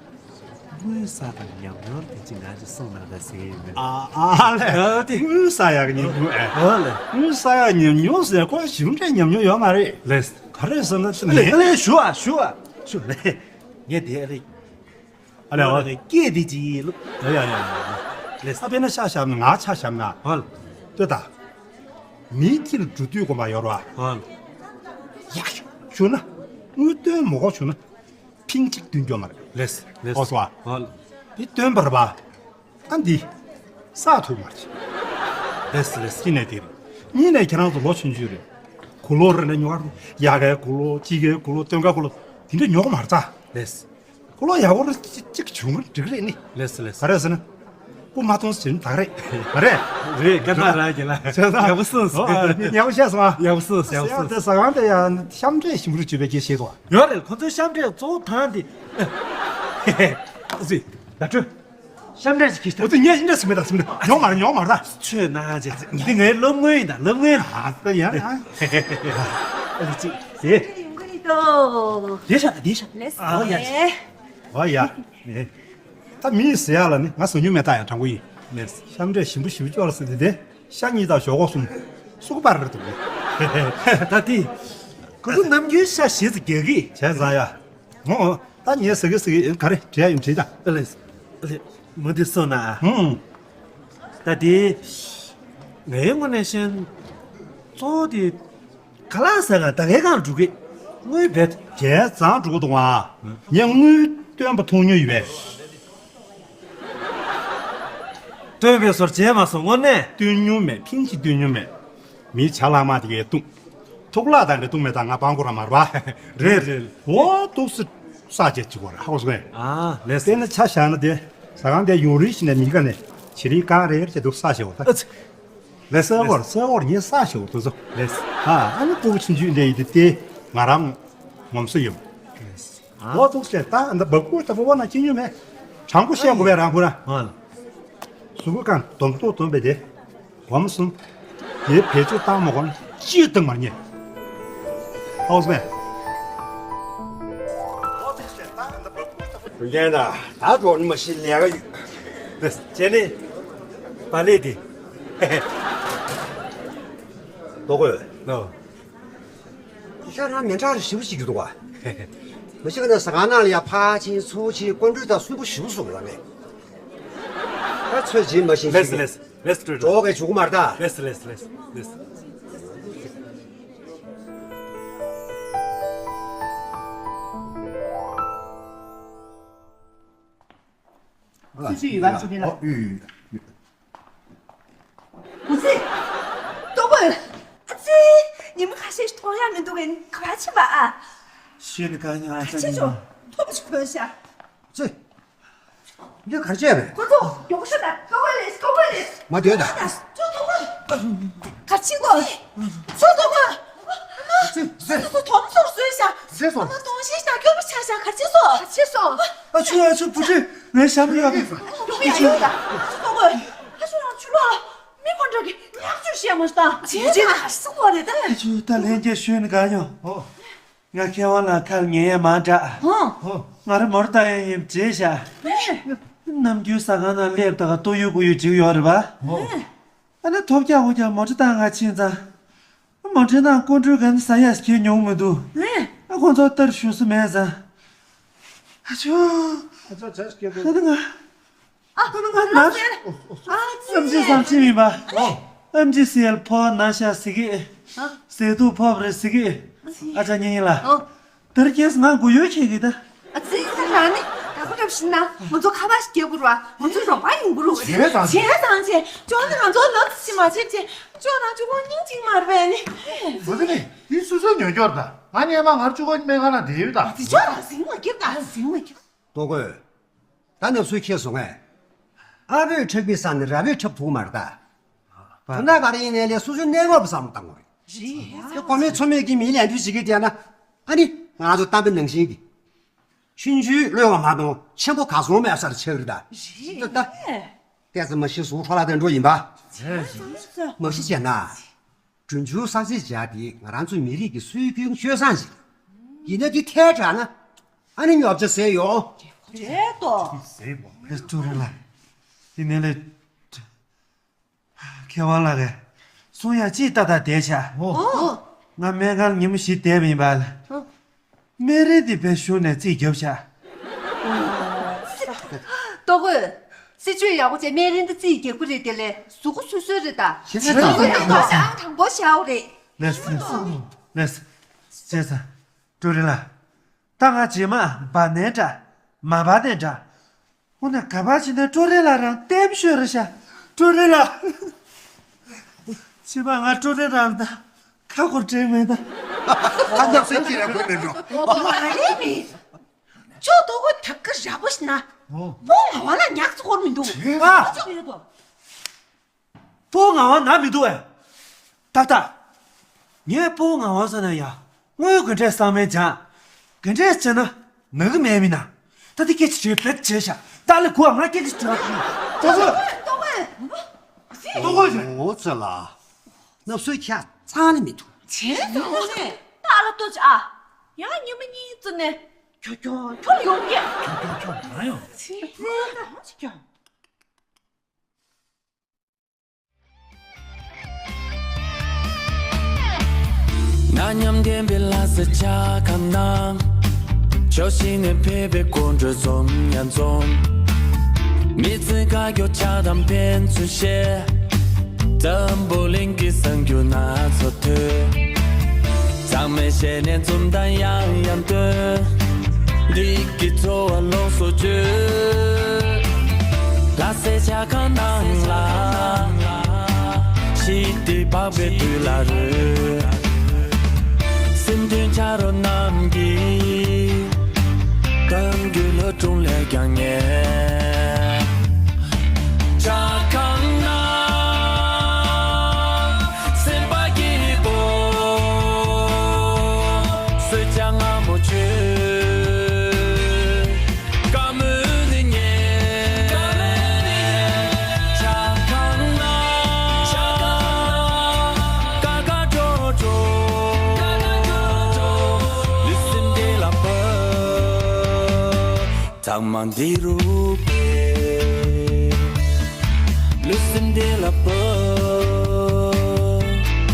དངུལ་ཟ་དང་ཉམས་མྱོང་དེ་ཅི་ང་ཅི་སོང་ན་ད་ཟེར་ཡོད་མེད། ཨ་ཨ་ལེ། ཨ་དེ། དངུལ་ཟ་ཡག་ཉམས་མྱོང་ཨེ། ཨ་ལེ། དངུལ་ཟ་ཡག་ཉམས་མྱོང་ཟེར་ཁོ་ཞིམ་འདྲ་ཉམས་མྱོང་ཡོད་མ་རེད། ལེས། ག་རེ་ཟེར་ན་ཅི་ཨ་ལེ་ཨ་ལེ་ཞུ་ཨ་ཞུ་ཨ་ཞུ་ལེ། ངས་དེ་ཨ་ལེ། ཨ་ལེ་ཨ་ལེ། སྐད་དེ་ཅི་ལུག་ཡ་ཡ་ཡ་ཡ། ལེས། ཨ་དཔེར་ན་ཤ་བཞག་ན་ང་ཆ་བཞག་ན། ཨ་ལེ། ལྟོས་དང་། མི་ཁྱི་ལ་འགྲོ་དུས་དགོན་པ་ཡོད་ར། ཨ་ལེ། ཡག་ཤོས་བྱུང་ན། དངུལ་བཏོན་མ་དགོས་བྱུང་ན། ཕིང་གཅིག་བསྟུན་སྐྱོ་མ་རེད། ལེས་ལེས། ཨོ་སོ་ཨ། ཨོ། འདི་བཏོན་པར་བ། ཨ་འདི། ས་ཐུབ་མ་རེད། ལེས་ལེས། གཅིག་ནས་དེ་རེད། གཉིས་ནས་ཁྱེད་རང་ཚོ་ལོ་ཆུང་ཆུང་རེད། གུ་ལོ་རེ་ནས་ཉོ་ག་ཡ་གའི་གུ་ལོ་གཅིག་གའི་གུ་ལོ་སྟོན་ཀ་གུ་ལོ་དེ་འདྲ་ཉོ་གི་མ་རེད་ད། ལེས། གུ་ལོ་ཡག་པོ་རེ་གཅིག་བྱུང་གི་འགྲིག་རེད་ནི། ལེས་ལེས། ག་རེ་ཟེར་ན། སྐུ་མ་མཐོང་ཟེར་ན་ད་ག་རེད། ག་རེད། རེད་སྐད་གྲགས་རག་གི་ལ། བྱས་ཙང་། ཡག་པོ་གསུངས་སོང་། ཨོ་ཨ་ཡག་པོ་བཤད་སོང་ཨ། ཡག་པོ་གསུངས་སོང་། ཡག་པོ་གསུངས་སོང་། ཟ་ཁང་དེ་ཡང་གཤམ་འདྲེས་ཞིམ་རུ་བྱུས་པའི་སྐད་བཤད་དོ། ཡོད་རེད། ཁོ་ཚོའི་གཤམ་འདྲེས་གཙོ་བོ་ཐང་དེ། ཨ་ཙི། ཟླ་སྒྲོན། གཤམ་འདྲེས་ཞིག་གིས་ད། ཨོ་ཙི་ངས་ཡིན་འདྲ་ཟིན་མེད་ད་ཟིན་མེད་ད་ཉོ་མ་རེད་ཉོ་མ་རེད་ད། ཆོས་ན་ཅེ་ཙི་འདི་ངའི་སློབ་དངུལ་ཡིན་ད་སློབ་དངུལ། ཨ་ཙི་ཡ་ཨ། ཨ་ཙི་ཙི། ཡོང་གི་རེད་དོ། བསྡད་ཤག་བསྡད་ཤག་ལེས། ཨོ་ཡ། ཨོ་ཡ། ད་མི་ཟེར་ཡག་ལ་ནི་ང་ཟ་མྱོང་མེད་ད་ཡང་དྲང་པོ་ཡིན། ལེས། གཤམ་འདྲེས་ཞིམ་པོ་ཞིམ་པོ་ཅོག་ལ་ཟེར་དེ་དེ་ཤ་གཉིས་དང་ཞོག་ཁོག་གསུམ་སུག་པར་རེད་འདུག་ད་དེ། ཁོ་ཚོ་ནམ་རྒྱུན་ཤ་ཞེ་ཙམ་རྒྱག་གི། བྱས་ཙང་ཡ། ཨོ་ཨོ། ད་ངས་ཟ་གི་ཟ་གི་ཡིན། ག་རེ་བྲིས་ཡ་ཡིན་བྲིས་ད། ཨ་ལེ། ཨ་ལེ། མུ་མཐུད་གསུངས་ན་ཨ། ཧུམ། ད་དེ། ངའི་ངོས་ནས་བཤད་ན། གཙོ་བོ་དེ། ཁ་ལག་ཟ་ག་ད་གའི་གང་འགྲོ་གི། དངུལ་བེད། བྱས་ཙང་འགྲོ་གི་འདུག་ཨ། ངས་དངུལ་སྟོན་པ་མཐོང་མྱོང་ཡོད་པས། སྟོན་པའི་ཟོར་བྱས་མ་སོང་དངོས་གནས། སྟོན་མྱོང་མེད། ཕིང་གཅིག་སྟོན་མྱོང་མེད། མིའི་ཇ་ལྷག་མ་དེ་གས་བཏུང་། ཐུག་ལག་དང་འདྲ་བཏུང་མེད་ད། ང་སྤང་གོ་ར་མར་བ། རེད་རེད། འོ་འདུག་སེ་ས་བཅད་ཅིག་གོ་ར་ཧ་གོ་སོང་ངས། ཨ་ལེས། དེ་ནི་ཆ་བཞག་ན་དེ་ཟ་ཁང་དེ་ཡུན་རིང་ཞིག་ནས་མི་ག་ནས་བྱི་རིལ་གང་རེ་རེ་བྱས་འདུག་ས་བྱེད་འོ་ད། ཨ་ཙི། ལེས། སའི་གོ་ར་སའི་གོ་ར་ངས་ས་བྱེད་འོ་དེ་ཚོ་ལེས། ཨ་ཨ་ནི་སྤུ་གུ་ཆུང་ཆུང་འདྲ་ཡིན་དུས་དེ་ང་རང་ངོམ་སོ་ཡོད། ཨ། འོ་འདུག་སེ་ད་འདི་འབབ་ཁུག་ད་བོ་བོ་ན་ཅི་ཉོས་མེད། དྲང་པོ་བཤད་དགོས་པས་རང་བུ་ན། ཨ། གཟུགས་པོ་གང་སྡོམ་ཐོག་སྡོམ་པས་དེ། སྒོམ་གསུམ། དེའི་བེད་སྤྱོད་བཏང་མ་དགོས་ན་ཅིའི་སྟེང་མར་ཉེ། ཨོ་སྨན། རྒན་ད་ད་འགྲོ་ནི་མ་ཤི་ལས་ཀ་ཡོད། བྱས་ནས་བ་ལས་དེ། ལྟོ་གོས། ལོ། ཤ་རང་མི་འདྲ་རེ་ཞིབ་ཞིག་འདུག་བ། མི་ཤི་ཀ་ན་ཟ་ཁང་ནང་ལ་ཡ་ཕར་ཕྱིན་ཚུར་ཕྱིན་སྐོར་འགྲུལ་དང་སུན་པོ་ཞིབ་སོང་ལ་ངས། ད་ཚོད་བྱིན་མ་ཤིན་ལེས་ལེས་ལེས་སྤྲོད་འགྲོ་གས་བྱུག་མར་ད། ལེས་ལེས་ལེས་ལེས། སུ་ཞིག་ཡོད་པ་ཚོ་དེ་ལ། ཨོ་ཡོད་ཡོད་ཡོད། ཨ་ཙི། ལྟོ་གོས། ཨ་ཙི། ཉི་མ་ཁ་ཤས་ཤིག་མཐོང་ཡ་མི་འདུག་གས། ག་པར་ཕྱིན་པ་ཨ། ཤེས་ནི་ག་ཉོ་ཨ་ཙི། ཁ་ཆེ་ཆོ། ཐོབ་ཅིག་གོན་ཤ། ཙི། འདི་ག་ཆེ་རེད། ཁོ་ཚོ་མགྱོགས་ཤོག་ད། ལྟོ་གོས་ལེས་ལྟོ་གོས་ལེས། མ་སྡོད་ད། ཅོ་ལྟོ་གོས། ག་ཕྱིན་གོ། ཅོ་ལྟོ་གོས། ཨ་ཙི་ཙི། ཁོ་ཚོ་དོམ་ཚོར་བཟོས་ཤ། ཙི་སོང་། ཨ་མ་གདོང་ཞིག་ད་སྐྱོ་པོ་ཆགས་ཤ། ག་ཕྱིན་སོང་། ག་ཕྱིན་སོང་། ཨ་ཆུ་ཨ་ཆུ་བུ་ཁྲིད་ངའི་ཞྭ་མོ་ཡག་གི། ཡོང་ཡ་ཡོད་ད། ཨ་ཆུ་ལྟོ་གོས། ཨ་ཆུ་རང་ཆུ་ལོག་ལ་མི་མ་འདྲ་གི་ཉག་ཆུ་བཤད་མ་ཤི་ད། བྱས་ད་ཧ་སི་གོ་རེད་ད། ཨ་ཆུ་ད་ལྷན་རྒྱས་ཞུས་ནི་ག་ཡོང་། ཨོ། ང་མཁས་དབང་ལགས་ཁ་ལ་ཉན་ཡས་མང་དྲགས། ཧོ། ང་རང་མོ་ཊ་བཏང་ཡས་ཡིན་བྲིས་ཤག་ནམ་རྒྱུན་ཟ་ཁང་ནང་སླེབས་ད་ག་ལྟོ་ཡོད་ཀུ་ཡོད་བྲིས་ཡོད་རེད་པ། ཧོ། ཨ་ནི་ཐོབ་རྒྱག་འུ་རྒྱག་མོ་ཊ་བཏང་ག་ཕྱིན་ཙང་། མོ་ཊའི་ནང་སྐུ་མགྲོན་ག་ནི་ཟ་ཡས་ཁྱེར་མྱོང་མི་འདུག་ཨ་ཁོང་ཚོ་ལྟར་ཞུ་ས་མེད་ཙང་། ཨ་ཆུ། ཨ་ཆུ་ཆ་ཞིག་ཨ་ནི་ང་། ཨ་ཁོ་ང་ན། ཨ་ཙི། བསམ་ཅི་བསམ་ཅི་མིན་པ། ཨོ། ཨེམ་ཇི་སི་ཨེལ་ཕོག་ན་ཤ་ཟི་གི། ཨ། ཟས་དུག་ཕོག་རེད་ཟི་གི། ཨ་ཙི། ཨ་ཅག་ཉན་ཡིན་ལ། ཨོ། དེར་ཁྱེད་ང་མགོ་ཡོད་ཁྱེད་གི་ད། ཨ་ཙི། ད་རང་ནི་ད་ཁོ་འདྲ་བཞིན་ན་ང་ཚོ་ཁ་པར་ཞིག་རྒྱག་དགོས་ར། ང་ཚོ་རོགས་པ་ཡོང་དགོས་རུ། བྱས་ཙང་བྱས་ཙང་བྱས། ཅོ་ནི་ང་ཚོ་ལབ་ཙི་མ་བྱེད་བྱས། ཅོ་ན་ཅུ་གོ་སྙིང་གཅིག་མ་རེད་པས་ནི། ང་ཚོ་ནི་དེ་སུ་སུ་ཉོན་སྐྱོར་ད། ང་ཉན་མ་ངར་ཅུ་གོ་མེད་ང་ན་དེ་ཡོད་ད། ཨ་ཙི། ཅོ་ན་ཟིང་མ་རྒྱབ་ད་ཟིང་མ་རྒྱབ། ལྟོ་གོས། ད་ནབ་སུའི་ཁྱེད་སོང་ངས། ཨ་བོས་འཁྲབ་པའི་ས་ནས་ར་བོས་འཁྲབ་ཐུབ་མ་རེད་ད། དོན་དག་ག་རེ་ཡིན་ནའི་ལས་སོ་སོའི་གནས་བབ་བསམ་བློ་བཏང་དགོས་རེད། རེད། དེ་གོ་མེད་ཚོར་མེད་ཀྱི་མིའི་ལས་འགུལ་བྱེད་ཀྱི་བསྡད་ན། ཨ་ནི་ང་ཚོ་གཏམ་དཔེ་ནང་བཞིན་གྱི། ཆུང་ཆུང་གློད་པ་མ་གཏོགས་ཆེན་པོ་ག་སོང་མེད་སར་ཆགས་རེད་ད། རེད། ད་ལྟ་ཙི་མ་ཤི་ཟུག་འཕྲོ་བརླག་དེ་འགྲོ་ཡིན་པ། རེད། མ་ཤི་བྱས་ན། གྲུ་ཆུང་ས་ཚིགས་བྱ་དེ་ང་རང་ཚོའི་མི་རིགས་ཀྱི་སྲོལ་རྒྱུན་སྤྱོད་བཟང་ཞིག་རེད། ཡིན་ན་དེ་ཐལ་དྲགས་ན་ཨ་ནི་རྙོག་དྲ་ཟེར་ཡོང་། རེད་དོ། ཟེར་བ། ཨེ་ཀྲུའུ་རེན་ལགས། དེ་ནས་ལས། མཁས་དབང་ལགས་ཀྱིས་གསུང་ཡ་ཅིག་ཏག་ཏག་བསྡད་ཤག་ཨོ། ང་སྨན་ཁང་ཉིན་མོ་བཞི་བསྡད་པ་ཡིན་པ་ལ། ཨོ། སྨན་རིན་དེ་བས་ཞུ་ནས་རྩིས་བརྒྱབ་ཤག་ལྟོ་གོས། སྲིད་ཇུས་ཡག་པོ་བྱས་སྨན་རིན་དེ་རྩིས་རྒྱག་གི་རེད་དེ་ལས་གཟུགས་པོ་སོ་སོའི་རེད་ད། ཞེ་ས་ཚང་མ་ཡག་པོ་ཞེ་ཨང་དང་པོ་བྱའོ་རེད། ལེས་ལེས་ལེས། བྱས་ཙང་། ཀྲུའུ་རེན་ལགས། ད་ང་རྗེས་མ་འབར་ནའི་འདྲ། མ་འབར་ནའི་འདྲ། འོ་ན་ག་པར་ཕྱིན་ནའི་ཀྲུའུ་རེན་ལགས་རང་བསྟན་ཤོས་རེད་ཤག་ཀྲུའུ་རེན་ལགས། ཕྱི་མ་ང་ཀྲུའུ་རེན་རང་དང་ཁ་སྐོར་དྲན་མེད་ད། ཨ་ནག་སེམས་ཀྱི་ར་གོ་མེད་འགྲོ། མ་རེད་མི། ཅོ་ལྟོ་གོས་ཐབས་ཀ་ར་པོ་ཞིག་ན། ཨོ། མོ་ང་བ་ལ་ཉག་ཚོ་སྐོར་མི་འདུག་ཨ། ཅོ་ཡོད་དོ། སྤོ་ངག་དབང་ན་མི་འདུག་ཨེ། ཏག་ཏག་ངས་སྤོ་ངག་དབང་ཟེར་ན་ཡ། དངུལ་ག་འདྲས་གསང་མེད་སྦྱང་། ག་འདྲས་བྱས་ན་ན་གི་མེད་མིན་ན། ད་དེ་སྐད་ཆ་བྲིས་བེད་བྱས་ཤག་ད་ལས་གོ་ང་སྐད་ཆ་བྲིས། ལྟོ་གོས། ལྟོ་གོས། ལྟོ་གོས་ཟེར། འོ་ཙི་ལ། ནབ་སོའི་ཁྱ་ཚང་ནི་མི་འདུག་བྱས་ཙང་ནས་ཏཱ་ལ་ལྟོ་ཅི་ཨ། ཡང་ཉི་མ་གཉིས་ཙི་ནས་ཁྱོ་ཁྱོ་ཁྱོ་ལ་ཡོང་གི། ཁྱོ་ཁྱོ་ཁྱོ་མ་ཡོང་། བྱས་ཙང་ནས་ད་ཅི་ཁྱོ། ང་ ཉམས་ལྡན་པའི་ལྷ་སའི་ཇ་ཁང་ནང་། ཕྱོགས་བཞི་ནས་ཕེབས་པའི་སྐུ་མགྲོན་འཛོམས་ཡང་འཛོམས། མི་ཚེ་དཀའ་སྐྱོ་ཆགས་སྡང་ཕན་ཚུན་བཤད། འཛམ་བུ་གླིང་གི་གསར་འགྱུར་སྣ་ཚོགས་ཐོས། ཚང་མས་ཞལ་ནས་འཛུམ་མདངས་ཡང་ཡང་སྟོན། འདི་གི་འཚོ་བ་ལོངས་སུ་སྤྱོད། ལྷ་སའི་ཇ་ཁང་ནང་ལ། ཞི་བདེ་འཕགས་པའི་དུས་ལ་རོལ། སེམས་དོན་ཆ་རོགས་རྣམས་ཀྱིས། གཏམ་རྒྱུད་ལྷ་སྒྲུང་ལས་ཀྱང་ཉེ། ཇ་ཁང་ནང་སེམས་པ་སྐྱིད་པོ། གསོལ་ཇ་མངར་མོ་མཆོད། དཀར་མོ་ནི་ཉེ། ཇ་ཁང་ནང་དཀར་དཀར་སྤྲོ་སྤྲོ། ལུས་སེམས་བདེ་ལ་ཕབ། ཚང་མ་འདི་རུ་ཕེབས། ལུས་སེམས་བདེ་ལ་ཕབ།